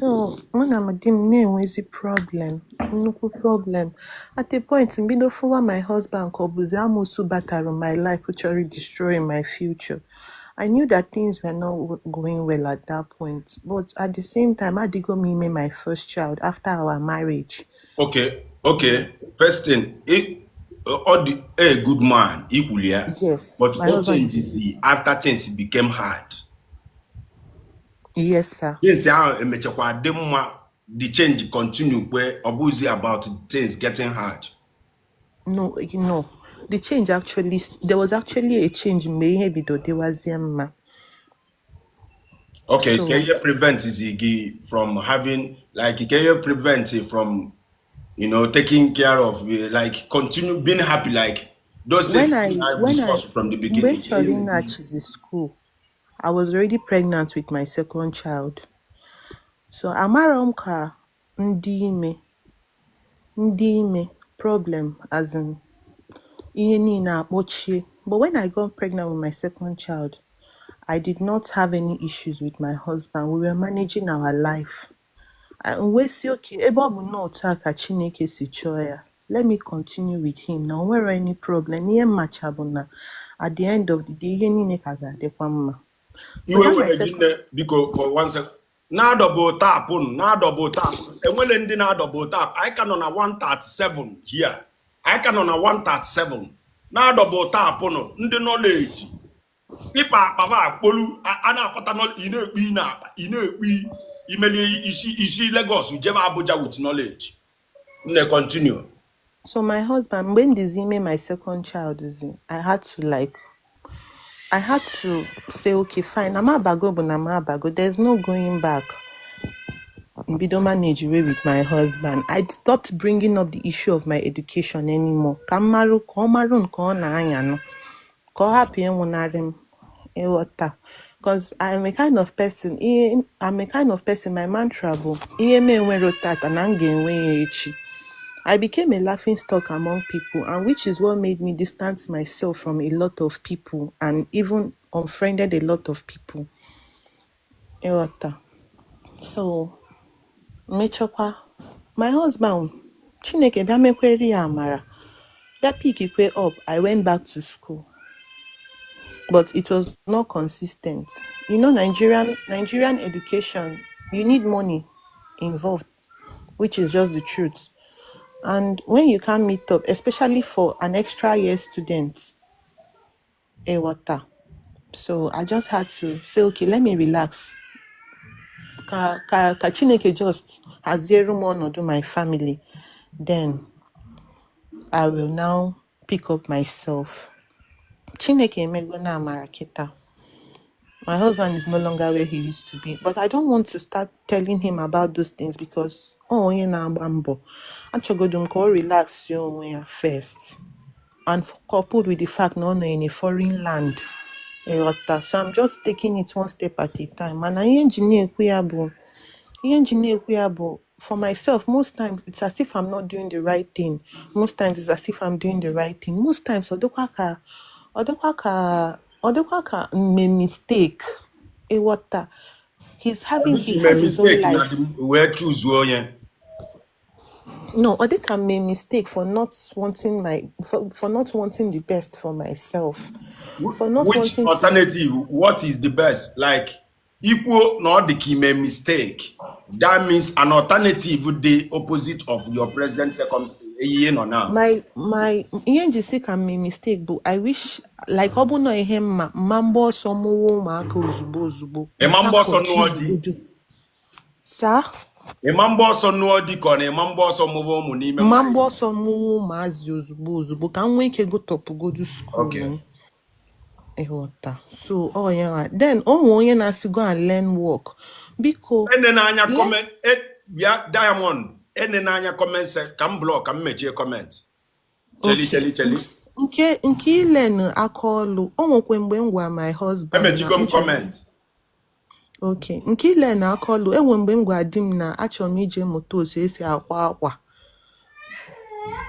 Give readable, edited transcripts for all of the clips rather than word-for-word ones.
So mụ na di m na-enwezi problem, nnukwu problem. At a point, mbido fụwa my husband ka ọ bụzi amoosu batara my life chọrọ destroy my future. I knew that things were not going well at that point, but at the same time, adịgo m ime my first child after our marriage. Okay. First thing, ọ dị a good man, ikwuli ya. Yes, But my o husband is changes after things became hard. Yes, sir. Things ahụ emechakwa dị mma, the change continue kwe, ọ bụzi about things getting hard? No. The change actually, there was actually a change mgbe ihe bido dịwazie mma. Okay, So, can you prevent gị from having, like, can you prevent it from taking care of, like, continue being happy, like those when things I, I when I, discussed from the mgbe m beginning? chọrọ ịnachizi school, I was already pregnant with my second child. So amarọ m ka ndị ime problem, as in ihe niile akpọchie. But when I got pregnant with my second child, I did not have any issues with my husband. We were managing our life. M wee sị, okay, ebe ọ bụ na otu a ka Chineke si chọọ ya, let me continue with him na o nwere any problem. Ihe mmacha bụ na at the end of the day, ihe niile ka ga-adịkwa mma. So Iwe that my were gị second nne, biko, for one second. Na-adouble tap, na-adouble tap. Enwere ndị na-adouble tap. Anyị ka nọ na 137 here. Anyị ka nọ na 137. Na-adouble tap nụ ndị knowledge. Ịkpa akpa akpolu a na-akpọta ị na-ekpu, ị na-akpa, ị na-ekpu imeli isi isi Lagos jebe Abuja with knowledge. Nne, continue. So my husband, mgbe m dịzi ime my second child zi, I had to say, okay, fine, na m abago bụ na m abago, there's no going back. Mbido manage way with my husband. I stopped bringing up the issue of my education anymore. Ka m marụ, ka ọ marụ nke ọ na-anya nụ, ka ọ hapụ ịnwụnarị m, ịghọta. Because I'm a kind of person, ihe I'm a kind of person, my mantra bụ ihe m enwero tata na m ga-enwe ya echi. I became a laughing stock among people, and which is what made me distance myself from a lot of people and even unfriended a lot of people. Ịghọta. So, mechakwa, my husband, Chineke bịa mekwere ya amara, bịa pick up, I went back to school. But it was not consistent. Nigerian education, you need money involved, which is just the truth. And when you can't meet up, especially for an extra year student, ịghọta. So I just had to say, okay, let me relax. Ka Chineke just haziere m ọnọdụ my family. Then I will now pick up myself. Chineke emego na amara kịta. My husband is no longer where he used to be. But I don't want to start telling him about those things because ọ onye na-agba mbọ. Achọgodu m ka ọ relax ya onwe ya first. And coupled with the fact na ọ nọ in a foreign land. Ịghọta. So I'm just taking it one step at a time. Mana ihe m ji na-ekwu ya bụ for myself, most times it's as if I'm not doing the right thing. Most times it's as if I'm doing the right thing. Most times ọ dịkwa ka m mee mistake. Ịghọta. He Ime has his own mistake na life. Wee choose onye. No, ọ dịka m mee mistake for not wanting the best for myself. For not Which wanting to alternative? What is the best? Like, ikwuo na ọ dị ka ime mistake, that means an alternative dị opposite of your present circumstance, ihe nọ now. My ihe m ji sị ka m mee mistake bụ I wish, like, ọ bụ na ihe mma mma mgba ọsọ mụwa ụmụaka ozugbo ozugbo. Ịma nka mgba ọsọ nụọ di? Continue godu saa. Ịma mgba ọsọ nụọ di ka ọ na ịma mgba ọsọ mụwa ụmụ n'ime Mma marriage? Mgba ọsọ mụwa ụmụazị ozugbo ozugbo ka m nwee ike gụtọpụgodu school m, ịghọta. So ọ ya nwa. Then o nwee onye na-asị go and learn work, biko. Ene n'anya Le comment bịa, Diamond, ene n'anya comment ka m block, ka m mechie comment. Cheli. Okay. Cheli, cheli. Nke ilen aka ọlụ, o nwekwe mgbe m gwa my husband na Emechigo m m chọrọ comment. Okay, nke ile na aka ọlụ, enwe mgbe m gwa di m na achọrọ m ije mụta otu esi akwa akwa,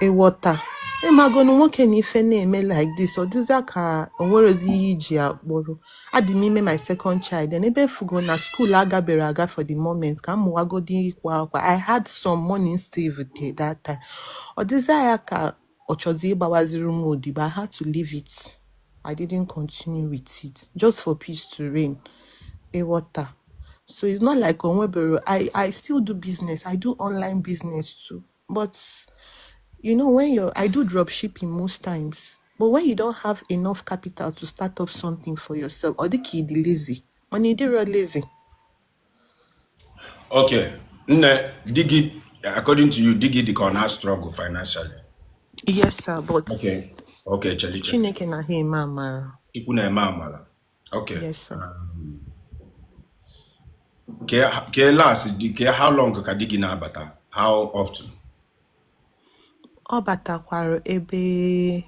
ịghọta. Ịmagonu nwoke na ife na-eme like this, ọ dịzịa ka o nwerezi ihe iji ya kpọrọ. Adị m ime my second child, and ebe fugo na school agabere aga for the moment ka m mụwagodi ịkwa akwa. I had some money saved there that time. Ọ dịzịa ya ka ọ chọzi ịgbawaziri m odibo. I had to leave it. I didn't continue with it just for peace to reign. Ịghọta? So it's not like onwebero. I still do business. I do online business too. But you know, when you're I do drop shipping most times. But when you don't have enough capital to start up something for yourself, or the kid lazy. When you do lazy. Okay, nne, di gị, according to you, di gị dị ka ọ na-struggle financially? Yes, sir, but Okay, cheli, cheli. Chineke na ha eme amara. Chukwu na-eme amara. Okay. Yes, sir. Ke last di ke, how long ka di gị na-abata? How often? Ọ batakwara ebe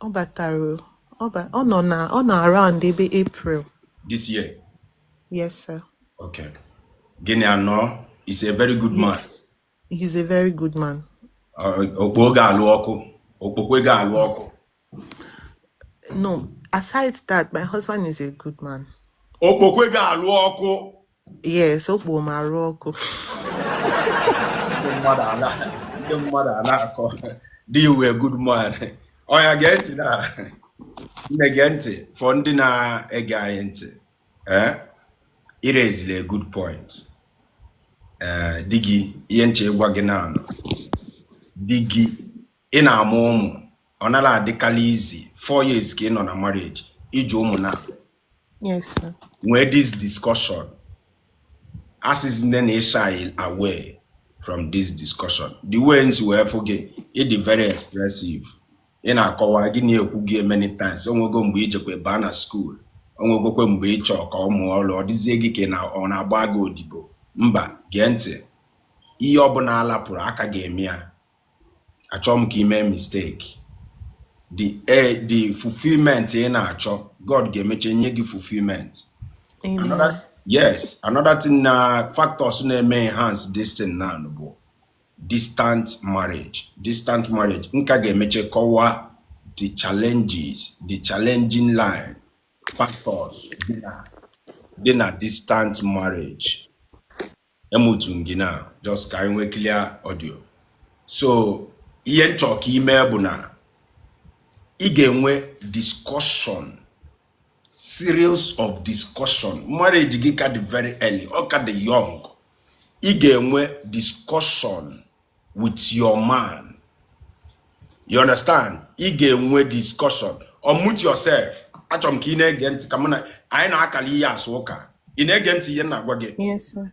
ọ batara ọ nọ na ọ nọ around ebe April. This year? Yes, sir. Okay. Gịnị anọ is a very good man? Yes. He's a very good man. Okpo ga-alụ ọkụ, okpokwe ga-alụ ọkụ? No, aside that, my husband is a good man. Okpokwe ga-alụ ọkụ? Yes, okpo ma arụ ọkụ. Ndị mmadụ a na-akọ di you were a good man. Ọ ya, gee ntị na nne, gee ntị, for ndị na-ege anyị ntị, eh, irezili a good point. Eh, di gị, ihe nche ịgwa gị na di gị, ị na-amụ ụmụ, ọ nara adịkarị easy. 4 years ka ị nọ na marriage, iji ụmụ na Yes, sir. nwee this discussion, asịzi nne na shy away from this discussion. The way nsi wee fụ gị, ị dị very expressive, ị na-akọwa gị na-ekwu gị many times. Onwego mgbe ijekwe baa na school, onwegokwe mgbe ị chọọ ka ọ mụọ ọrụ, ọ dịzie gị ka ị na ọ na-agba gị odibo. Mba, gee ntị, ihe ọbụla alapụrụ aka ga-eme ya. Achọọ m ka ị mee mistake. The fulfillment ị na-achọ, God ga-emeche nye gị fulfillment. Amen. Another, yes, another thing na factors na-eme enhance this thing now bụ distant marriage. Distant marriage nka ga-emeche kọwaa the challenges, the challenging line factors dị na distant marriage. Emutu gị na just ka anyị nwee clear audio. So ihe nchọ ka ime bụ na ị ga-enwe discussion, series of discussion. Marriage gị ka dị very early, ọ ka dị young. Ị ga-enwe discussion with your man, you understand? Ị ga-enwe discussion. Unmute yourself. Achọrọ m ka ị na-ege ntị ka mụ na anyị na-akara ihe asụ ụka. Ị na-ege ntị ihe m na-agwa gị? Yes, sir.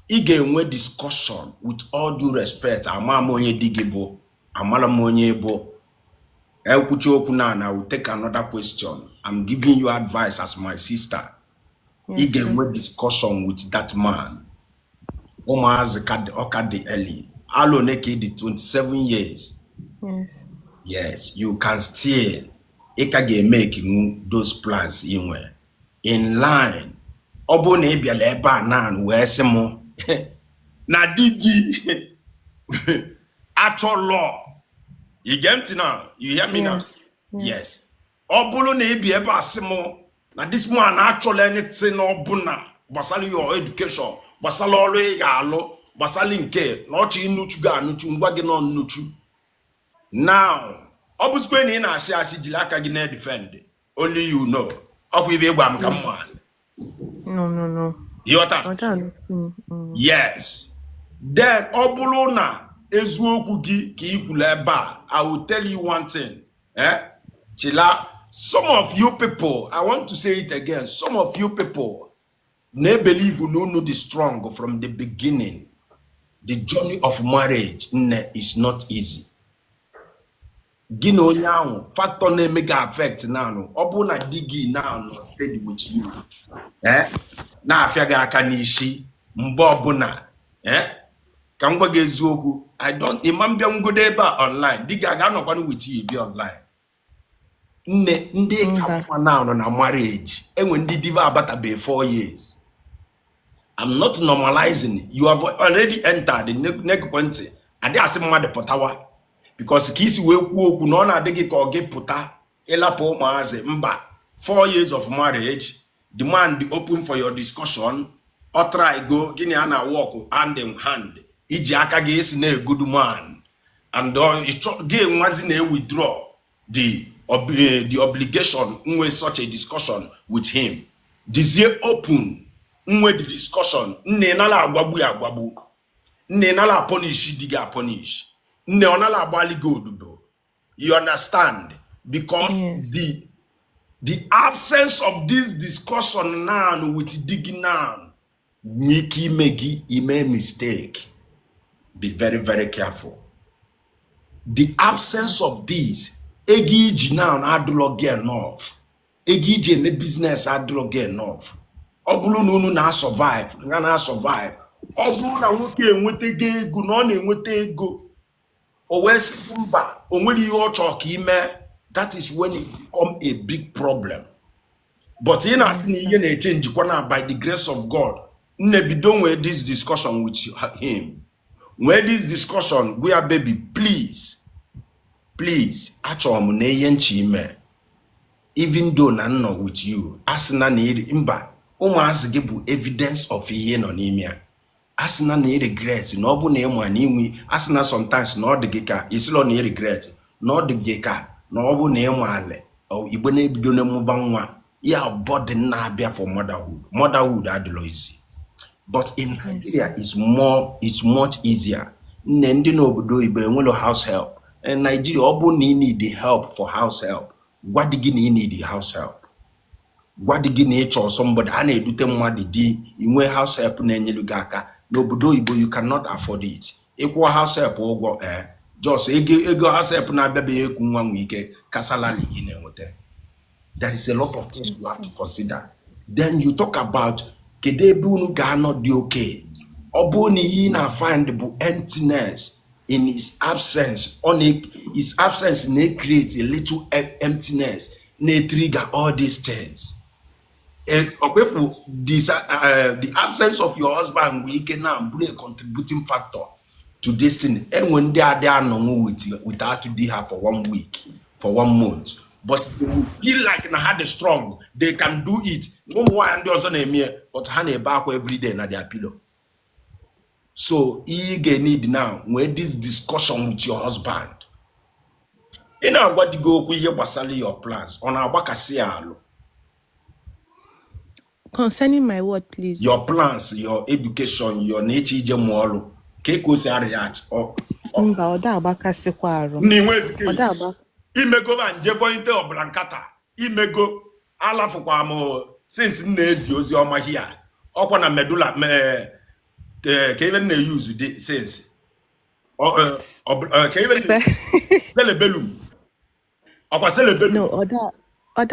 Ị ga-enwe discussion. With all due respect, ama m onye di gị bụ, amara m onye bụ ekwuchi okwu na will take another question. I'm giving you advice as my sister. Ị Yes, sir. ga-enwe discussion with that man. Ụmụazị ka dị, ọ ka dị early. Alụ one ka ị dị? 27 years? Yes. Yes, you can still, ị ka ga-emeke those plans ị nwere in line. Ọ bụrụ na ị bịara ebe a na wee sị m na di gị achọlọ, you get ntị now? You hear me now? Yeah. Yes, ọ bụrụ na ị bi ebe a sị m na this man achọla anything ọbụla gbasara your education, gbasara ọrụ ị ga-alụ, gbasara nke na ọchị ịnụchu ga-anụchu, ngwa gị nọ nnuchu now, ọ bụzikwe na ị na-ashị ashị, jiri aka gị na-edefend. Only you know. Ọkwa ibe ịgwa m ka m ma. No. Ịghọta? Ọ da Yes. Then ọ bụrụ na eziokwu gị ka ị kwuru ebe a, I will tell you one thing, eh? Chila, some of you people, I want to say it again, some of you people na-believe na unu dị strong from the beginning. The journey of marriage, nne, is not easy. Gị na onye ahụ, factor na-eme gị affect naanụ, ọ bụrụ na di gị now nọ steady with you, eh? Na-afịa gị aka n'isi mgbe ọbụla, eh? Ka m gwa gị eziokwu, I don't ịma mbịa ngodo ebe a online, di gị a ga-anọkwanụ with you bi online. Nne, ndị ka Mba. mma now nọ na marriage, enwe ndị diva abatabeghị 4 years. I'm not normalizing. You have already entered. Negekwe ntị, adị asị mmadụ pụtawa. Because ka isi wee kwuo okwu na ọ na-adị gị ka ọ gị pụta ịlapụ ụmụazị. Mba, 4 years of marriage, the man dị open for your discussion. Ọ try go gịnị a na work hand in hand, iji aka gị esi na a good man and gị nwazi na withdraw the obligation nwe such a discussion with him. Dizie open nwe the discussion. Nne, nala agbagbu ya agbagbu. Nne, nala apunish di gị apunish. Nne, ọ nala agbalị gị odibo. You understand? Because the absence of this discussion now with di gị now nwee ike ime gị ime mistake. Be very, very careful. The absence of this, ego iji now adịlọ gị enough, ego iji eme business adịlọ gị enough. Ọ bụrụ na unu na-survive, nga na-survive. Ọ bụrụ na nwoke enwetago ego, na ọ na-enweta ego, o wee sị mba, o nwere ihe ọ chọrọ ka ime, that is when it become a big problem. But ị na-asị na ihe na-eche njikwa na by the grace of God. Nne, bido nwee this discussion with him. Nwee this discussion, gwa ya, "Baby, please, please, achọrọ m na ihe nche ime, even though na m nọ with you." Asịna na iri mba, ụmụazị gị bụ evidence of ihe nọ n'ime ya. Asịna na ị regret na ọ bụ na ịma na inwe, asịna sometimes na ọ dị gị ka isilọ na ị regret na ọ dị gị ka na ọ bụ na ịma alị igbe na-ebido na mmụba nwa ya body na-abịa for motherhood. Motherhood adịlọ easy, but in Nigeria it's much easier. Nne, ndị n'obodo oyibo enwelo house help. In Nigeria, ọ bụ na ị need help for house help, gwa di gị na ị need house help. Gwa di gị na ị chọrọ somebody a na-edute mmadụ di inwe house help na-enyelu gị aka. N'obodo oyibo, you cannot afford it. Ịkwụọ house help ụgwọ, ee, just ego house help na-abịabeghị ekwu nwa nwee ike ka salary gị na-enweta. There is a lot of things you have to consider. Then you talk about kedu ebe unu ga-anọ dị oke. Ọ bụrụ na ihe ị na-find bụ emptiness in his absence, ọ na his absence na-create a little emptiness na-trigger all these things. Ọkwepụ this, the absence of your husband nwere ike na bụrụ a contributing factor to this thing. Enwe ndị adị anọnwụ without di ha for one week, for one month, but they will feel like na ha dị strong, they can do it. Ụmụ nwaanyị ndị ọzọ na-eme ya, but ha na-ebe akwa everyday na their pillow. So ihe ị ga-need now, nwee this discussion with your husband. Ị na-agwa di gị okwu ihe gbasara your plans, ọ na-agbakasị ya alụ? Concerning my word, please? Your plans, your education, your na-eche ije mụọ ọrụ, ka o si react Mba, ọ da agbakasịkwa arụ. Nna, inwe Ọ da agba. Imego ma njekwa inte ọbụla nkata imego alafụkwa m since m na-ezi ozi ọma hia ọkwa na medulla ka ebe m na-eyuzu dị since ka ebe cerebellum, ọkwa cerebellum. No, ọ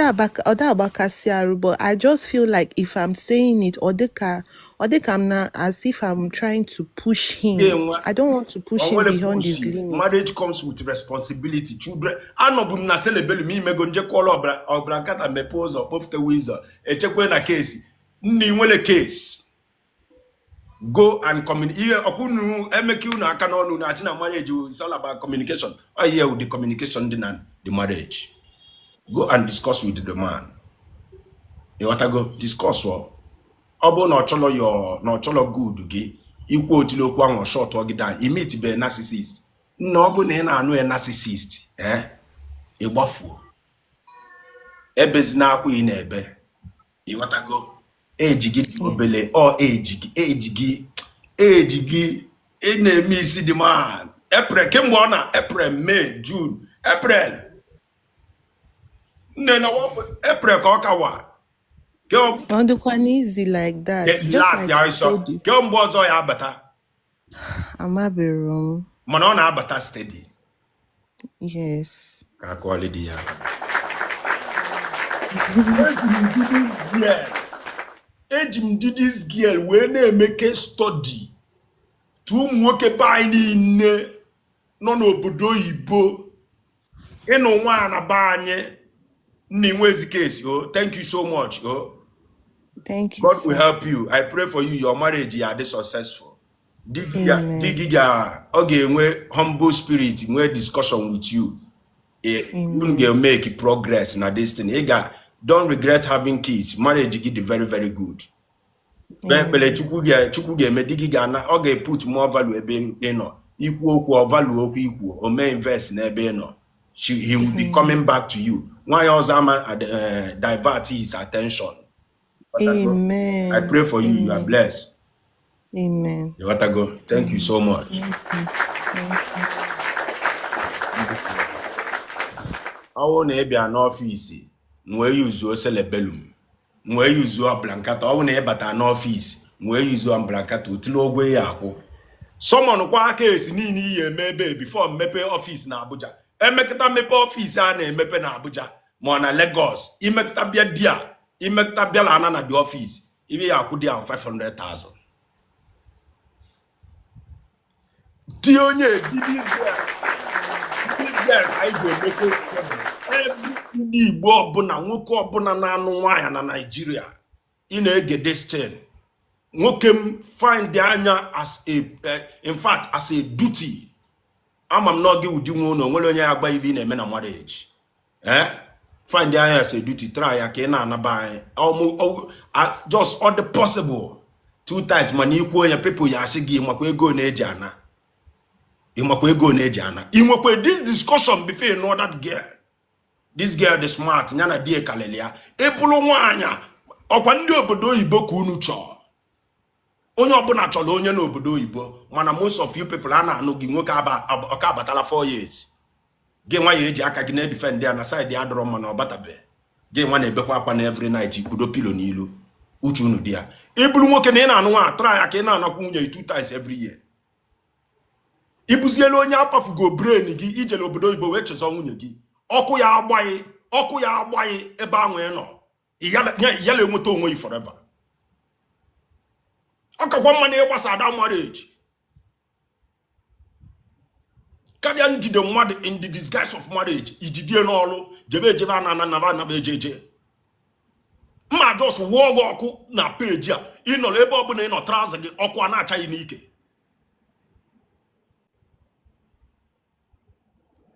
da agbakasị arụ, but I just feel like if I'm saying it, ọ dịka m na as if I'm trying to push him. Ga-enwe I don't want to push him nwere beyond his push. limits. Marriage comes with responsibility, children. Anọbụ m na cerebellum imego njekọọla ọbara ọbara nkata mepee ụzọ kpofute ụzọ echekwe na kesi. Nna, nwere case, go and communicate. Ihe ọkwụnụ emeke unu aka n'ọnụ na achị na marriage is all about communication. Ọ ihe the communication dị na the marriage. Go and discuss with the man. Ịghọtago? Discuss. Ọ bụrụ na ọ chọrọ your na ọ chọrọ good gị, ikwu otili okwu ahụ short gị down. Imit be narcissist. Nna, ọ bụrụ na ị na-anụ ya narcissist, eh, ịgbafuo ebezina akwa ị na-ebe. Ịghọtago? Eji gị dị obele ọ eji gị eji gị eji gị ị na-eme isi dị man. April, kemgbe ọ na April, May, June, April, nne na April ka ọ kawa. Ọ dịkwa easy like that. Just last like ya I ịsọ told you. Kemgbe ọzọ ya abata? Amabeghị m. Mana ọ na-abata steady? Yes. Ka akọọlị di ya. Eji m di this girl, eji m di this girl wee na-eme case study tu ụmụ nwoke be anyị niile nọ n'obodo oyibo ịnụ nwaanyị na be anyị. Nna, inwe ezi case o. Thank you so much o. Thank you, God will sir. help you. I pray for you, your marriage ya dị successful. Di gị ga di Amen. gị ga ọ ga-enwe humble spirit, nwee discussion with you. Unu Amen. ga-make progress na this thing. Ị ga don't regret having kids. Marriage gị dị very very good. Kpee ekpere. Amen. Chukwu ga-eme di gị ga-ana, ọ ga-eput more value ebe ị nọ. Ikwu okwu, ọ value okwu ikwu, o mee invest n'ebe ị nọ. He will be Amen. coming back to you. Nwaanyị ọzọ ama divert his attention. I Amen. pray for you. You are Amen. blessed. Amen. Ịghọtago? Thank you so much. Thank you. Thank you. Ọ bụrụ na ị bịa n'ọfịs, nwee yuzuo cerebellum, nwee yuzuo blankata. Ọ bụrụ na ị bata n'ọfịs, nwee yuzuo blankata, otule ụgwọ ya akwụ. Summon kwa aka esi niile iyi eme ebe before mmepe ọfịs na Abuja. Emekọta mmepe ọfịs a na-emepe na Abuja ma ọ na Lagos, imekọta bịa dia, imekọta bịa ana na the ọfịs, ibe ya akwụ dị ahụ 500,000. Di onye di this girl anyị ga-emeke schedule. Every ndị Igbo ọbụla, nwoke ọbụla na-anụ nwaanyị na Naịjirịa, ị na-ege this thing. Nwoke m, find anya as a in fact as a duty. Ama m na ọ gị ụdị nwe ụlọ nwere onye ya agba ive ị na-eme na marriage. Find anya as a duty, try ya ka ị na-anaba anyị just all the possible two times. Mana ikwu onye people ya asị gị, makwa ego na-eji ana, ịmakwa ego na-eji ana. Ị nwekwa this discussion before you know that girl. This girl dị smart, ya na di kalili ya. Ịbụrụ nwaanyị, ọkwa ndị obodo oyibo ka unu chọọ. Onye ọbụla chọrọ onye n'obodo oyibo, mana most of you people a na-anụ gị nwoke ọka abatala 4 years, gị nwa ya eji aka gị na-edefend ya na side ya dọrọ mma na ọbatabe gị. Nwa na-ebekwa akwa na every night, ikpudo pillow n'ilu uche unu dị ya. Ịbụrụ nwoke na ị na-anụ nwa, try ya ka ị na-anakwu nwunye two times every year. Ịbụzielu onye akpafugo brain gị, ijele obodo oyibo wee chezọ nwunye gị, ọkụ ya agbaghị, ọkụ ya agbaghị ebe ahụ ị nọ, ị yala enweta onwe gị forever. Ọ kakwa mma na ịgbasa ada marriage karịa njide mmadụ in the disguise of marriage, ijidie n'ọrụ jebe ejebe, ana ana naba anaba eje eje. Mma just wụọ gị ọkụ na peji a ị nọrọ, ebe ọbụla ị nọ, trouser gị ọkụ a na-achaghị n'ike.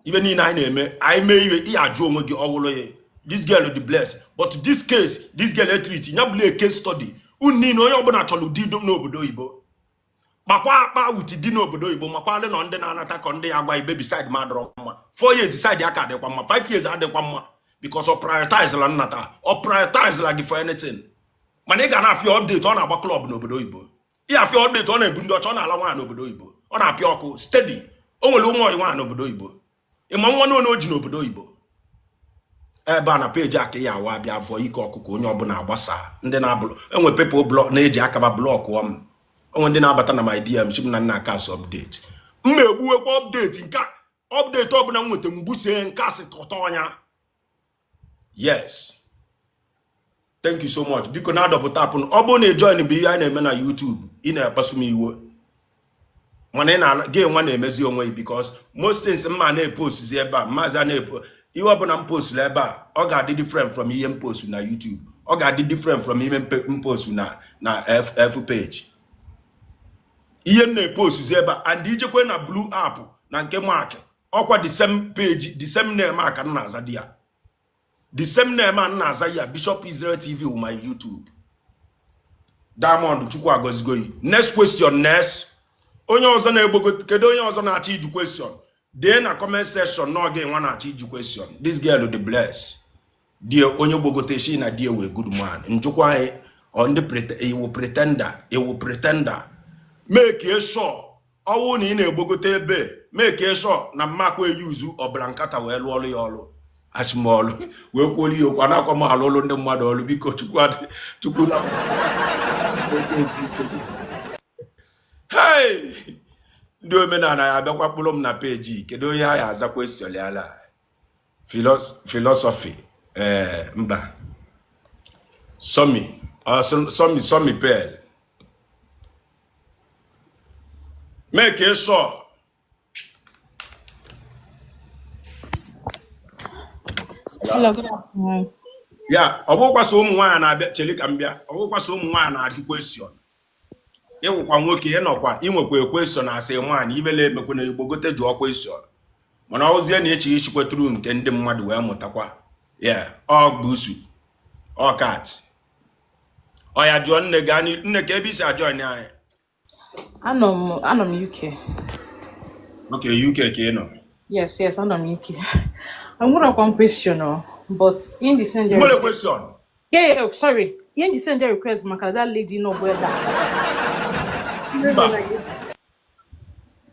Ibe niile anyị na-eme, anyị mee iwe, ị ajụ onwe gị ọwụlụ ya. This girl dị blessed, but this case, this girl etreat ya bụla a case study. Unu niile, onye ọbụla chọrọ di n'obodo oyibo, kpakwa akpa with di n'obodo oyibo, makwa nọ ndị na-anata ka ndị ya agwa ibe beside ma adọrọ mma. 4 years side aka adịkwa mma, 5 years adịkwa mma, because ọ prioritize la nnata, ọ prioritize la gị for anything. Mana ị ga na-afịa update, ọ na-agba club n'obodo oyibo. Ị afịa update, ọ na-ebu ndị ọcha, ọ na-ala nwaanyị n'obodo oyibo, ọ na-apịa ọkụ steady, o nwere ụmụ ọyị nwaanyị n'obodo oyibo. Ịma nwa n'one o ji n'obodo oyibo ebe a na peji aka ya awa abịa vụọ ike ọkụkọ. Onye ọbụla agbasa ndị na-abụrụ enwe people block na-eji akaba block m. Onwe ndị na-abata na my DM chim na nna aka asị update m ma egbuwekwa update nke update ọbụla m nweta mgbusie nke asị tọtọ ọnya. Yes, thank you so much. Biko na-adọpụta apụ. Ọ bụrụ na ị join bụ ihe anyị na-eme na YouTube, ị na-akpasu m iwe, mana ị na gị nwa na-emezi onwe gị, because most things mma na-epostizi ebe a, maazị a na-epo ihe ọbụla m posturu ebe a, ọ ga-adị different from ihe m postu na YouTube, ọ ga-adị different from ihe m postu na F page. Ihe m na-epostuzi ebe a and ijekwe na blue app na nke Mark, ọkwa the same page, the same name a ka m na-aza di ya, the same name a m na-aza ya, Bishop Israel TV with my YouTube. Diamond, Chukwu agọzigo. Next question, next. Onye ọzọ na-egbogo, kedu onye ọzọ na-achọ iju question? Dee na comment section na ọ gị nwa na-achọ iju question. This girl dị bless. Die onye gbogote shi na die wee good man. Njụkwa anyị ọ ndị iwu pretender, iwu pretender. Make sure ọwụ na ị na-egbogote ebe, make sure na mmakwa eyuzu ọbara nkata wee lụọ ọrụ ya ọrụ achịmọlụ wee kwuolu ya okwu. Anakwa m alụlụ ndị mmadụ ọrụ. Biko, Chukwu Chukwu na hey, ndị omenala ya abịakwa kpụrụ m na peji. Kedu onye a ya aza question ya la philosophy? Ee, mba, somi somi somi pel, make sure. Hello, good afternoon. Ya ọ bụkwasị ụmụ nwaanyị na-abịa, cheli ka m bịa. Ọ bụkwasị ụmụ nwaanyị na-ajụ question. Ịwụkwa nwoke, ịnọkwa inwekwa question asị nwaanyị ibele emekwa na igbo gote jụọ question, mana ọzie na eche ichikweturu nke ndị mmadụ wee mụtakwa ya. Ọ gbusu ọ kat ọ ya jụọ nne gị nne ka ebe isi ajọ anyị. Anọ m UK. Ok, UK ka ị nọ? Yes, anọ m UK. I one question, oh, but in the send Nwere question? Yeah, sorry. In the send request maka that lady no ebe a. Mba.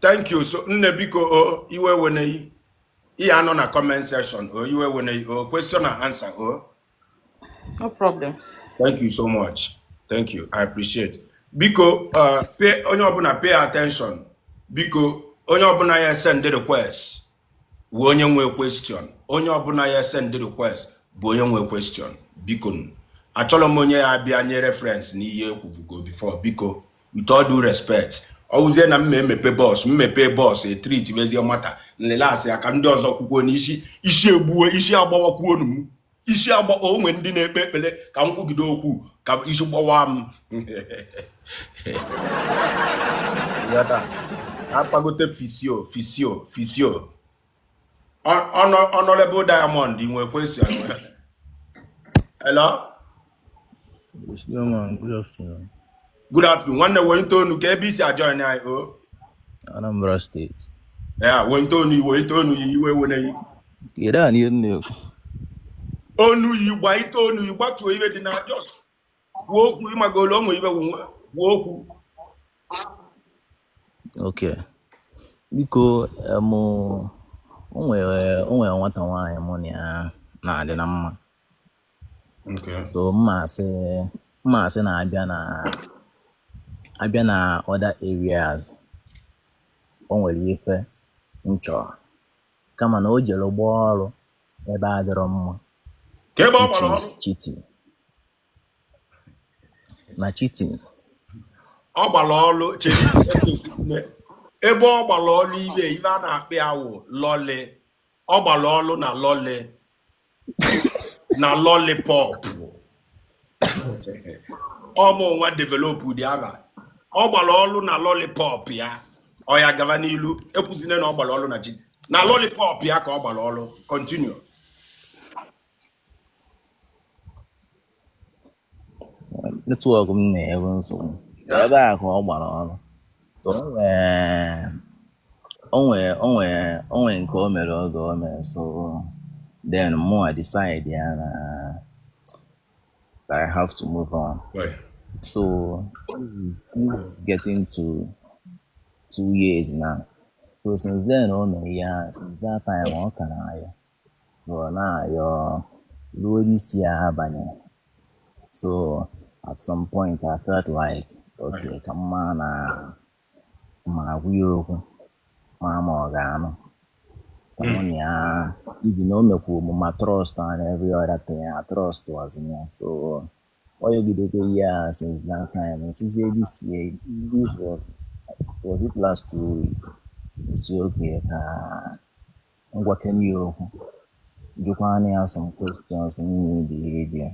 Thank you. So nne, biko, o iwe weneyi ihe anọ na comment section, o iwe weneyi o question and answer o. No problems. Thank you so much. Thank you. I appreciate. Biko, pay, onye ọbụla pay attention. Biko, onye ọbụla ya send request bụ onye nwe question. Onye ọbụla ya send request bụ onye nwe question. Biko, achọrọ m onye ya abịa nye reference n'ihe ekwubugo before. Biko, with all due respect, ọ wụzie na mma emepe box, mmepe box etrit bezie mata nlele asị aka ndị ọzọ kwukwuo n'isi isi egbuo isi agbawakwuonu m isi agba onwe ndị na-ekpe ekpere ka m kwugide okwu ka isi gbawa m. Ghọta? Akpagote fisio fisio fisio. Honorable Diamond, ị nwere question? Hello? Sloman, good afternoon. Good afternoon, nwanne. Wee onu ka ebe isi ajoin anyị o. Anambra State. Ya wee onu, wee onu yi iwe weneyi. Kedu a ihe m na-ekwu? Onu yi gba ite onu yi gbatuo ibe dị na just kwuo okwu ịmagolo onwe ibe kwuo okwu. Okay. Biko, o nwere nwata nwaanyị mụ na ya na-adị na mma. So mma asị na abịa na other areas, o nwere ife m chọrọ. Kama na o jere gbaa ọrụ ebe adịrọ mma, Ka ebe ọ which gbara is ọrụ? cheating. Na cheating. Ọ gbara ọrụ, chere, ebe ọ gbara ọrụ ibe ibe a na-akpị awụ lọlị, ọ gbara ọrụ na lọlị na lollipop. Ọmụ nwa develop dị aba ọ gbara ọrụ na lollipop ya. Ọ ya gaba n'ilu, ekwuzine na ọ gbara ọrụ na ji na lollipop ya ka ọ gbara ọrụ. Continue. Network m na-enwe nsogbu. Ebe a ka ọ gbara ọrụ. So o nwee nke o mere oge o mere, so then mụnwa decide ya na that I have to move on. So this is getting to 2 years now. So since then o mere ya, since that time ọ ka na-ayọ. So ọ na-ayọ ruo isi ya abanye. So at some point I felt like, okay, ka mma na ma agwa ya okwu ma ọ ga-anụ. Ka mụ na ya even o mekwuru m ma trust and every other thing, ya trust was in ya. So ọ yọgidego ya since that time. Nsizie this year, this was it last 2 weeks. Nsi okay ka m gwakene ya okwu. Jụkwanụ ya some questions m need ịjụ.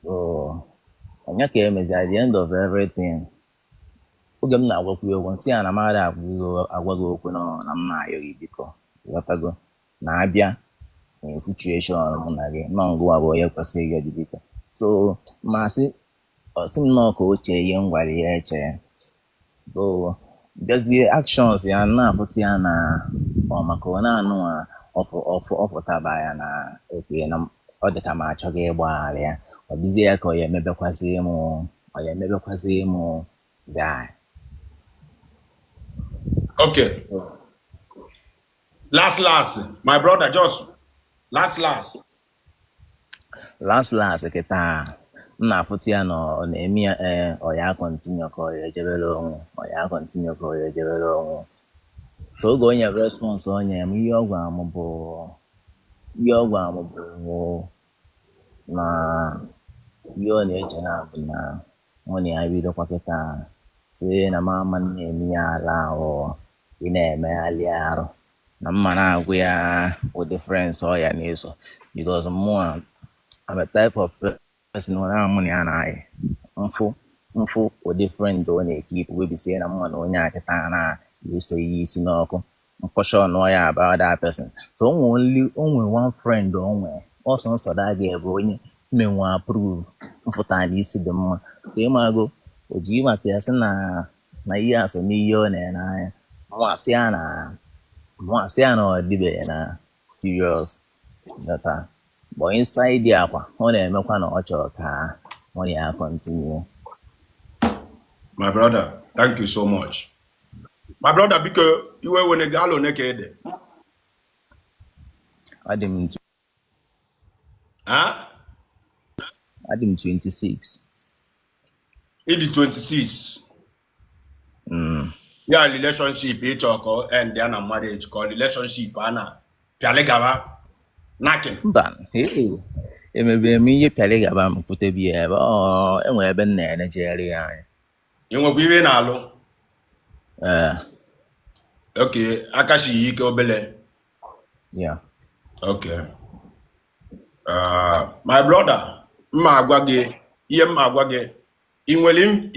So ọnya ka emezi at the end of everything, oge m na-agwakwu ya okwu, nsị ya na m ada agwa gị okwu nọ na m na-ayọ gị, biko, ghọtago na abịa na situation mụ na gị nọ, ngụwa bụ onye kwesịrị ịyọ gị biko. So ma sị ọ sị m nọọ ka o chee ihe m gwara ya eche. So bịazie actions ya na-afụta ya na ọ maka ọ na-anụ ọfụtaba ya na oke na ọ dị ka m achọghị ịgbaghara ya, ọ dịzie ya ka ọ ya emebekwazi mụ guy. So, Last last, my brother, just last last. Last last, kịta m na-afụta ya na ọ na-eme ya, ee, ọ ya continue ka ọ ya ejebere onwe, ọ ya continue ka ọ ya ejebere onwe. So oge onye response onye m, ihe ọ gwara m bụ na ihe ọ na-eche na bụ na mụ na ya bidokwa kịta, si na m ama na-eme ya ala ahụ ị na-emeghalị arụ na mma na-agwụ ya ụdị friends ọ ya na-eso, because mụa, I'm a type of person, ọ na mụ na ya na-ayị mfụ Mfụ ụdị friend ọ na-ekeep, webisie na mma na onye a kịta na-eso ihe isi n'ọkụ nkọcha ọnụ ya about that person. So o nwere only, o nwere one friend, o nwere ọsọ nsọ that girl bụ onye menwe approve mfụta na isi dị mma. So ịmago o ji maka ya sị na ihe a so n'ihe ọ na-ene anya. Mụ asị ya na ọ dịbeghị na serious ghọta, but inside ya kwa ọ na-emekwa na ọ chọrọ ka mụ na ya continue. My brother, thank you so much. My brother, biko, iwe wene gị alụ one ka ị dị? Adị m Ha? Adị m 26. Ị dị 26? Mm. Ya relationship ịchọ ka ọ end ya na marriage, ka ọ relationship a na pịalị gaba nakin? Mba, hey, emebe m ihe pịara gaba m kwutebi ya ebe ọ enwe ebe m na-enejegharị ya anya. Ị nwekwa ihe ị na-alụ? Ee. Okay, aka shi ike obele? Yeah. Okay. My brother, mma agwa gị ihe mma agwa gị. Ị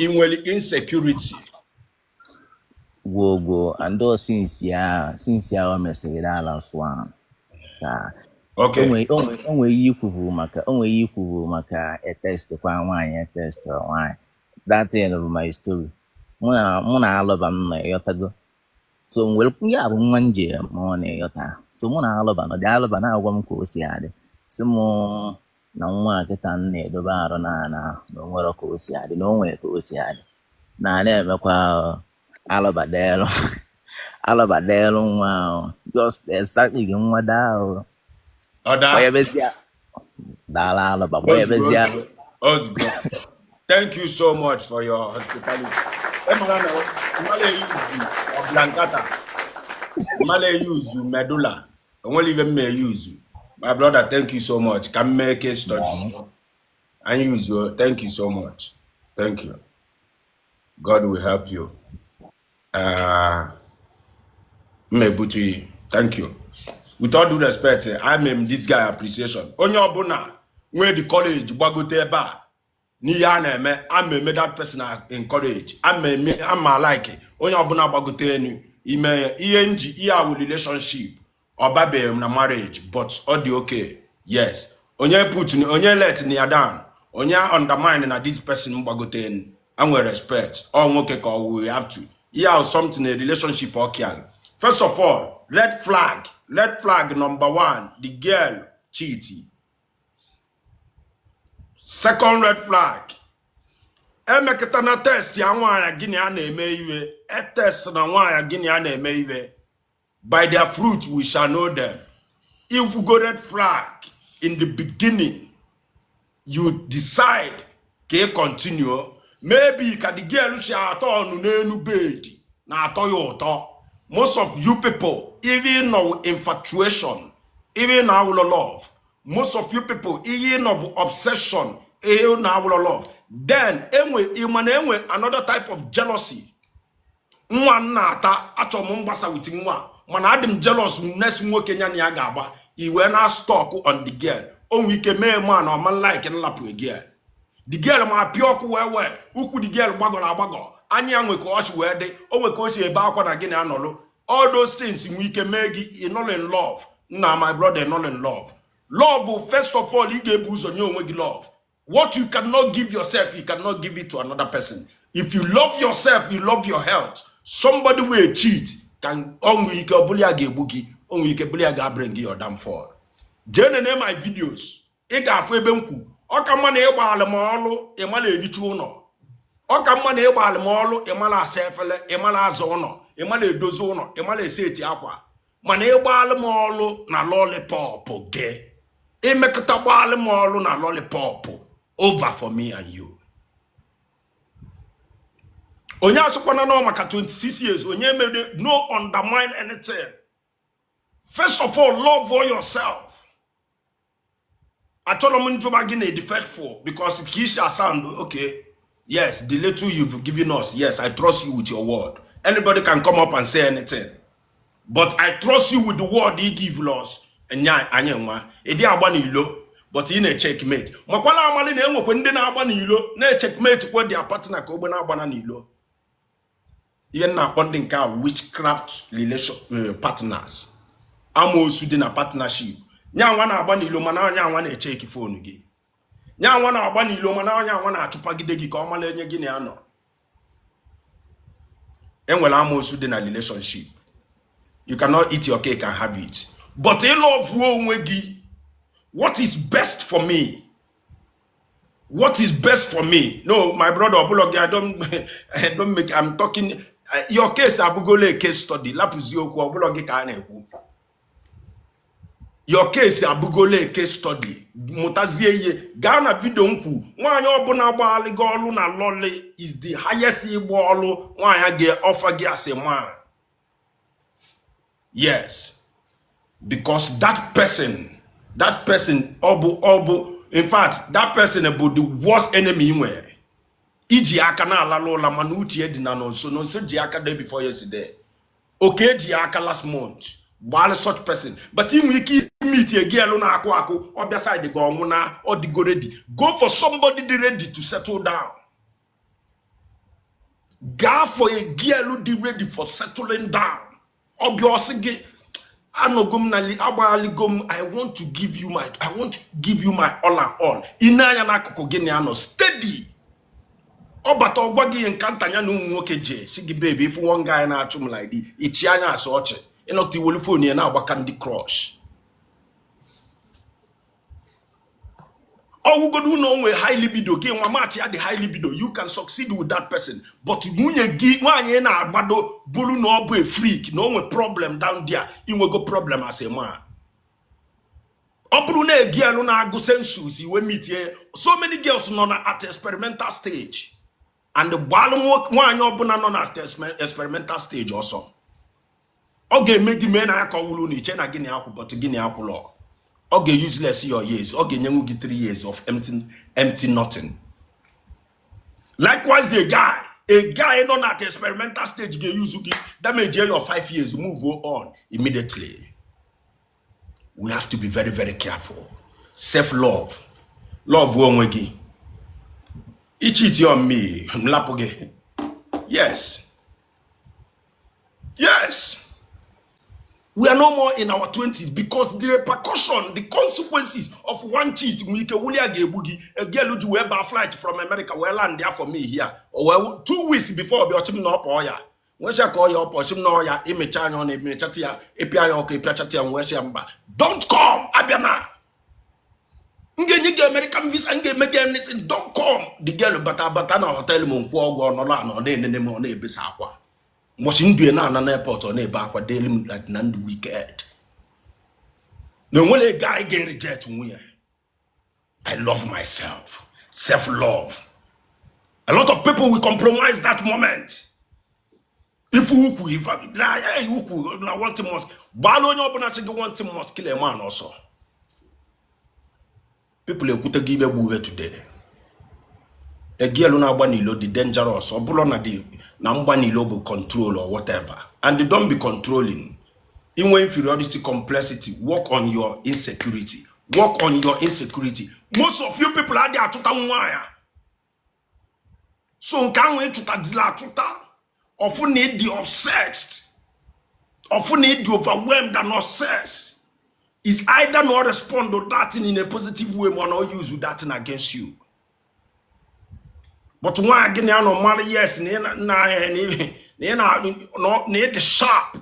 nwere insecurity? Gwoo gwoo and all since ya o mesịrị that last one ka onwe ihe ikwubu maka etest kwa nwaanyị, etest nwaanyị. That thing bụ my story. Mụ na alụba m nọ, ịghọtago? So m were ya bụ nwa nje ma ọ na-ịghọta. So mụ na alụba nọ dị, alụba na-agwa m ka o si adị, si mụ na nwa a kịta m na-edobe arụ na o nwere ka o si adị, na o nwere ka o si adị na na-emekwa alụba deelu, alụba deelu nwa ahụ, just exactly gị nwa daa o. Ọ daa? Gbanyebezie daala alụba. Ozugbo. Gbanyebezie. Ozugbo. Thank you so much for your hospitality. Ị mara na mmadụ eyuzu ọblankata, mmadụ eyuzu medulla, onwere ibe m ma eyuzu. My brother, thank you so much. Ka m mee case study anyị yuzuo. Thank you so much, thank you. God will help you. M ebutu yi. Thank you. With all due respect, I mean, this guy appreciation. Onye ọbụla nwee the courage gbagote ebe a n'ihe a na-eme, ama eme that person encourage, ama eme, ama like onye ọbụla gbagote enu ime ya ihe nji ihe awụ relationship ọ babeghị m na marriage, but ọ dị okay. Yes, onye put onye let ya down, onye undermine na this person gbagote enu anwe respect ọ nwoke ka ọ we have to ihe ahụ something a relationship ọkial. First of all, red flag, red flag number one, the girl cheat. Second red flag, emekọta na test ya nwaanyị gịnị a na-eme iwe e test na nwaanyị gịnị a na-eme iwe. By their fruit we shall know them. If you go red flag in the beginning, you decide ka ị continue, maybe ka the girl si atọ ọnụ n'elu bed na-atọ ya ụtọ. Most of you people, even know infatuation, even na awụlọ love. Most of you people, ihe nọ bụ obsession, ihe na awụlọ love. Then enwe ịma na enwe another type of jealousy. Nwa m na-ata, achọrọ m mgbasa with nwa, mana adị m jealous next nwoke ya na ya ga-agba iwe na stalk on the girl. O nwere ike mee ma na ọma like nlapụ girl, the girl ma apịa ọkụ wee wee ukwu, the girl gbagọrọ agbagọ, anya ya nwe ka ọchị wee dị, o nwe ka o si ebe akwa na gị na anọlụ. All those things nwee ike mee gị ị nọrọ in love. Nna, my brother, nọrọ in love. Love, first of all, ị ga-ebu ụzọ nye onwe gị love. What you cannot give yourself, you cannot give it to another person. If you love yourself, you love your health. Somebody will cheat can o nwee ike ọ bụla ya ga-egbu gị, o nwee ike bụla ya ga-bring your downfall. Jee nene my videos, ị ga-afụ ebe m kwu ọ ka mma na ịgba alụ m ọlụ ịmala ericha ụlọ, ọ ka mma na ịgba alụ m ọlụ ịmala asa efele, ịmala aza ụlọ, ịmala edozi ụlọ, ịmala esi eti akwa, mana ịgba alụ m ọlụ na lollipop gị, imekọta gba alụ m ọlụ na lollipop, over for me and you. Onye asụkwana nọ maka 26 years, onye mere no undermine anything. First of all, love for yourself. Achọrọ m njụba gị na faithful because ka isi sound okay. Yes, the little you've given us, yes, I trust you with your word. Anybody can come up and say anything, but I trust you with the word he give us. Nya anyị nwa ịdị agba n'ilo. But ị na-echeckmate. Makwala amali na enwekwe ndị na-agba n'ilo na-echeckmate kwa their partner ka ogbe na-agbana n'ilo. Ihe m na-akpọ ndị nke a witchcraft relation partners. Amoosu dị na partnership. Nyanwa na-agba n'ilo mana onye anwa na-echeki phone gị. Nyanwa na-agba n'ilo mana onye anwa na-achụpagide gị ka ọ mara enye gị na ya nọ. Enwere amoosu dị na relationship. You cannot eat your cake and have it. But ịlọvuo onwe gị. What is best for me? What is best for me? No, my brother Obulogi, I don't make, I'm talking, your case abụgola a case study. Lapụzi okwu Obulogi ka a na-ekwu. Your case abụgola a case study. Mụtazie ihe. Gaa na video m kwu. Nwaanyị ọbụla gbaalịgo ọlụ na lọlị is the highest ịgba ọlụ nwaanyị ga-offer gị as a man. Yes. Because that person ọ bụ in fact, that person bụ the worst enemy ị nwere. Iji aka na-alalụ ụla mana uche dị na nonso nonso ji aka day before yesterday. Oke ji aka last month. Gbalị such person. But ị nwere ike meet a girl na-akụ akụ ọbịa side gị ọnwụ na ọ dịgo ready. Go for somebody dị ready to settle down. Gaa for a girl dị ready for settling down. Ọbịa ọsị gị anọgo m na agbaghaligo m, I want to give you my all and all. Ine anya n'akụkụ gị na ya nọ steady. Ọ bata ọgwa gị ihe nka nta ya na ụmụ nwoke jee si gị, "Baby, ifu one guy na-achụ m like this." Ichi anya asụ ọchị ịnọkọta iwelu phone ya na-agba Candy Crush. Ọwụgodu na onwe high libido gị nwa match ya dị high libido, you can succeed with that person. But nwunye gị nwaanyị ị na-agbado bụrụ na ọ bụ a freak na o nwe problem down there, inwego problem as a man. Ọ bụrụ na egielu na-agụ census iwe mitie, so many girls nọ na at experimental stage, and gbalụ nwaanyị ọbụla nọ na at experimental stage ọsọ. Ọ ga-eme gị mee na ya ka ọ wụrụ na iche na gịnị akwụ, but gịnị akwụlọ. Ọ ga-useless your years. Ọ ga-enyenwu gị 3 years of empty, empty nothing. Likewise, a guy nọ na at experimental stage ga-use gị damage your 5 years, move on immediately. We have to be very, very careful. Self love, love onwe gị. Icheat on me, m lapụ gị. Yes, we are no more in our 20s, because the repercussion, the consequences of one cheat nwere ike wuli a ga-egbu gị. Girl ji wee baa flight from America wee land there for me here. O wee 2 weeks before ọbịa ọchị m na ọpọ ya nwesịa ka ọ ya ọpọ ọchị m na ọya imecha anya ọ na-emechata ya ịpịa anya ọkụ ịpịachata ya nwesịa mba, don't come, abịa na m ga-enye gị American visa, m ga-eme gị anything, don't come. The girl bata bata na hotel m nkwụ ọgwụ ọnọrọ anọ ọ na-enene m, ọ na-ebesa akwa. Mbọchị ndụ ya na-ana na airport, ọ na-ebe akwa daily m like na ndụ wicked na onwere guy ga-reject nwunye. I love myself. Self love. A lot of people will compromise that moment. Ifu ukwu ife na ya ukwu na one thing must gbalụ onye ọbụla chi gị, one thing must kill a man ọsọ. People ekwute gị ibe gbu today. Egielu na-agba n'ilo dị dangerous. Ọ bụrụ na dị na mgba n'ilo bụ control or whatever, and don't be controlling. Inwe inferiority complexity, work on your insecurity, work on your insecurity. Most of you people adịghị achụta nwaanyị, so nke ahụ ịchụtadịla achụta ọfụ na ịdị obsessed, ọfụ na ịdị overwhelmed and obsessed, is either not respond to that thing in a positive way ma not use that thing against you. But nwaanyị gị na ya nọ mara, yes, na ị na na ị na na ị dị sharp.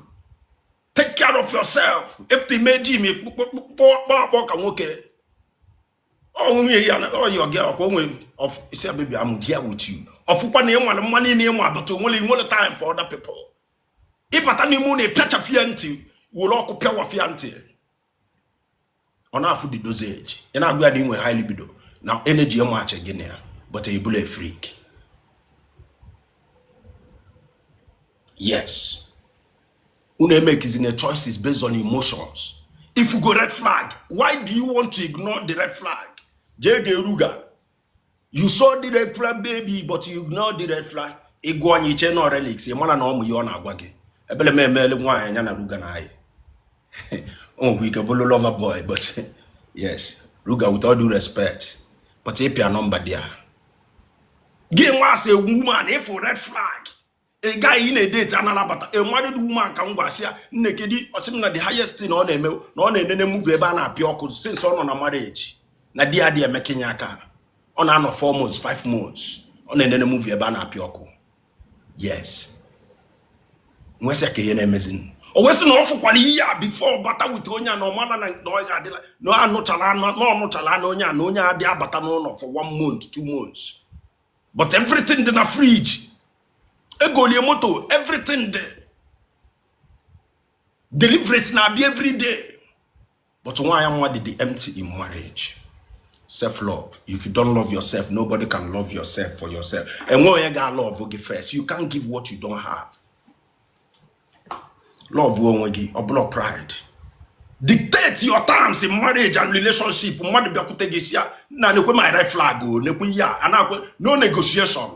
Take care of yourself. If the mee gym kpọọ akpọ ka nwoke ọ nwunye ya ọ yọ gị ọkwa onwe of say, "Baby, I'm here with you." Ọfụkwa na ịnwale mma niile ịnwa, but onwere nwere time for other people. Ịbata n'ime ụlọ ịpịachafie ntị were ọkụ pịawafịa ntị, ọ na-afụ the dosage. Ị na-agwa ya na inwe high libido na energy ịmachi gị na ya, but ị bụla a freak. Yes, unu emekizina choices based on emotions. If you go red flag, why do you want to ignore the red flag? Jee ga-eruga. You saw the red flag, baby, but you ignore the red flag. Ịgụ anya iche na relics ị mara na ọmụ ihe ọ na-agwa gị. Ebele m emeele nwaanyị anya na ruga na anyị o nwekwa ike bụrụ lover boy, but yes. Ruga, with all due respect, but ịpịa nọmba dị a gị nwa asị a woman ịfụ red flag, a guy ị na-edate anarabata a married woman ka m gwa ya nne kedu ọchị m na the highest thing ọ na-eme na ọ na-enene movie ebe a na-apịa ọkụ since ọ nọ na marriage na di ya dị emekenye aka ọ na-anọ 4 months 5 months ọ na-enene movie ebe a na-apịa ọkụ. Yes, nwesịa ka ihe na-emezi o wesị na ọ fụkwara ihe a before bata wute onye a na ọmara na ọ ga-adịla na ọ anụchala na ọ nụchala na onye a na onye a dị abata n'ụlọ for 1 month 2 months, but everything dị na fridge, egolie moto, everything dị, deliveries na-abịa every day, but nwaanyị nwa dị the empty in marriage. Self-love. If you don't love yourself, nobody can love yourself for yourself. Enwe onye ga-love gị first. You can't give what you don't have. Love onwe gị, ọ bụla pride. Dictate your terms in marriage and relationship. Mmadụ bịakwute gị si ya na nekwe my red flag o nekwe ihe a na-akwe no negotiation.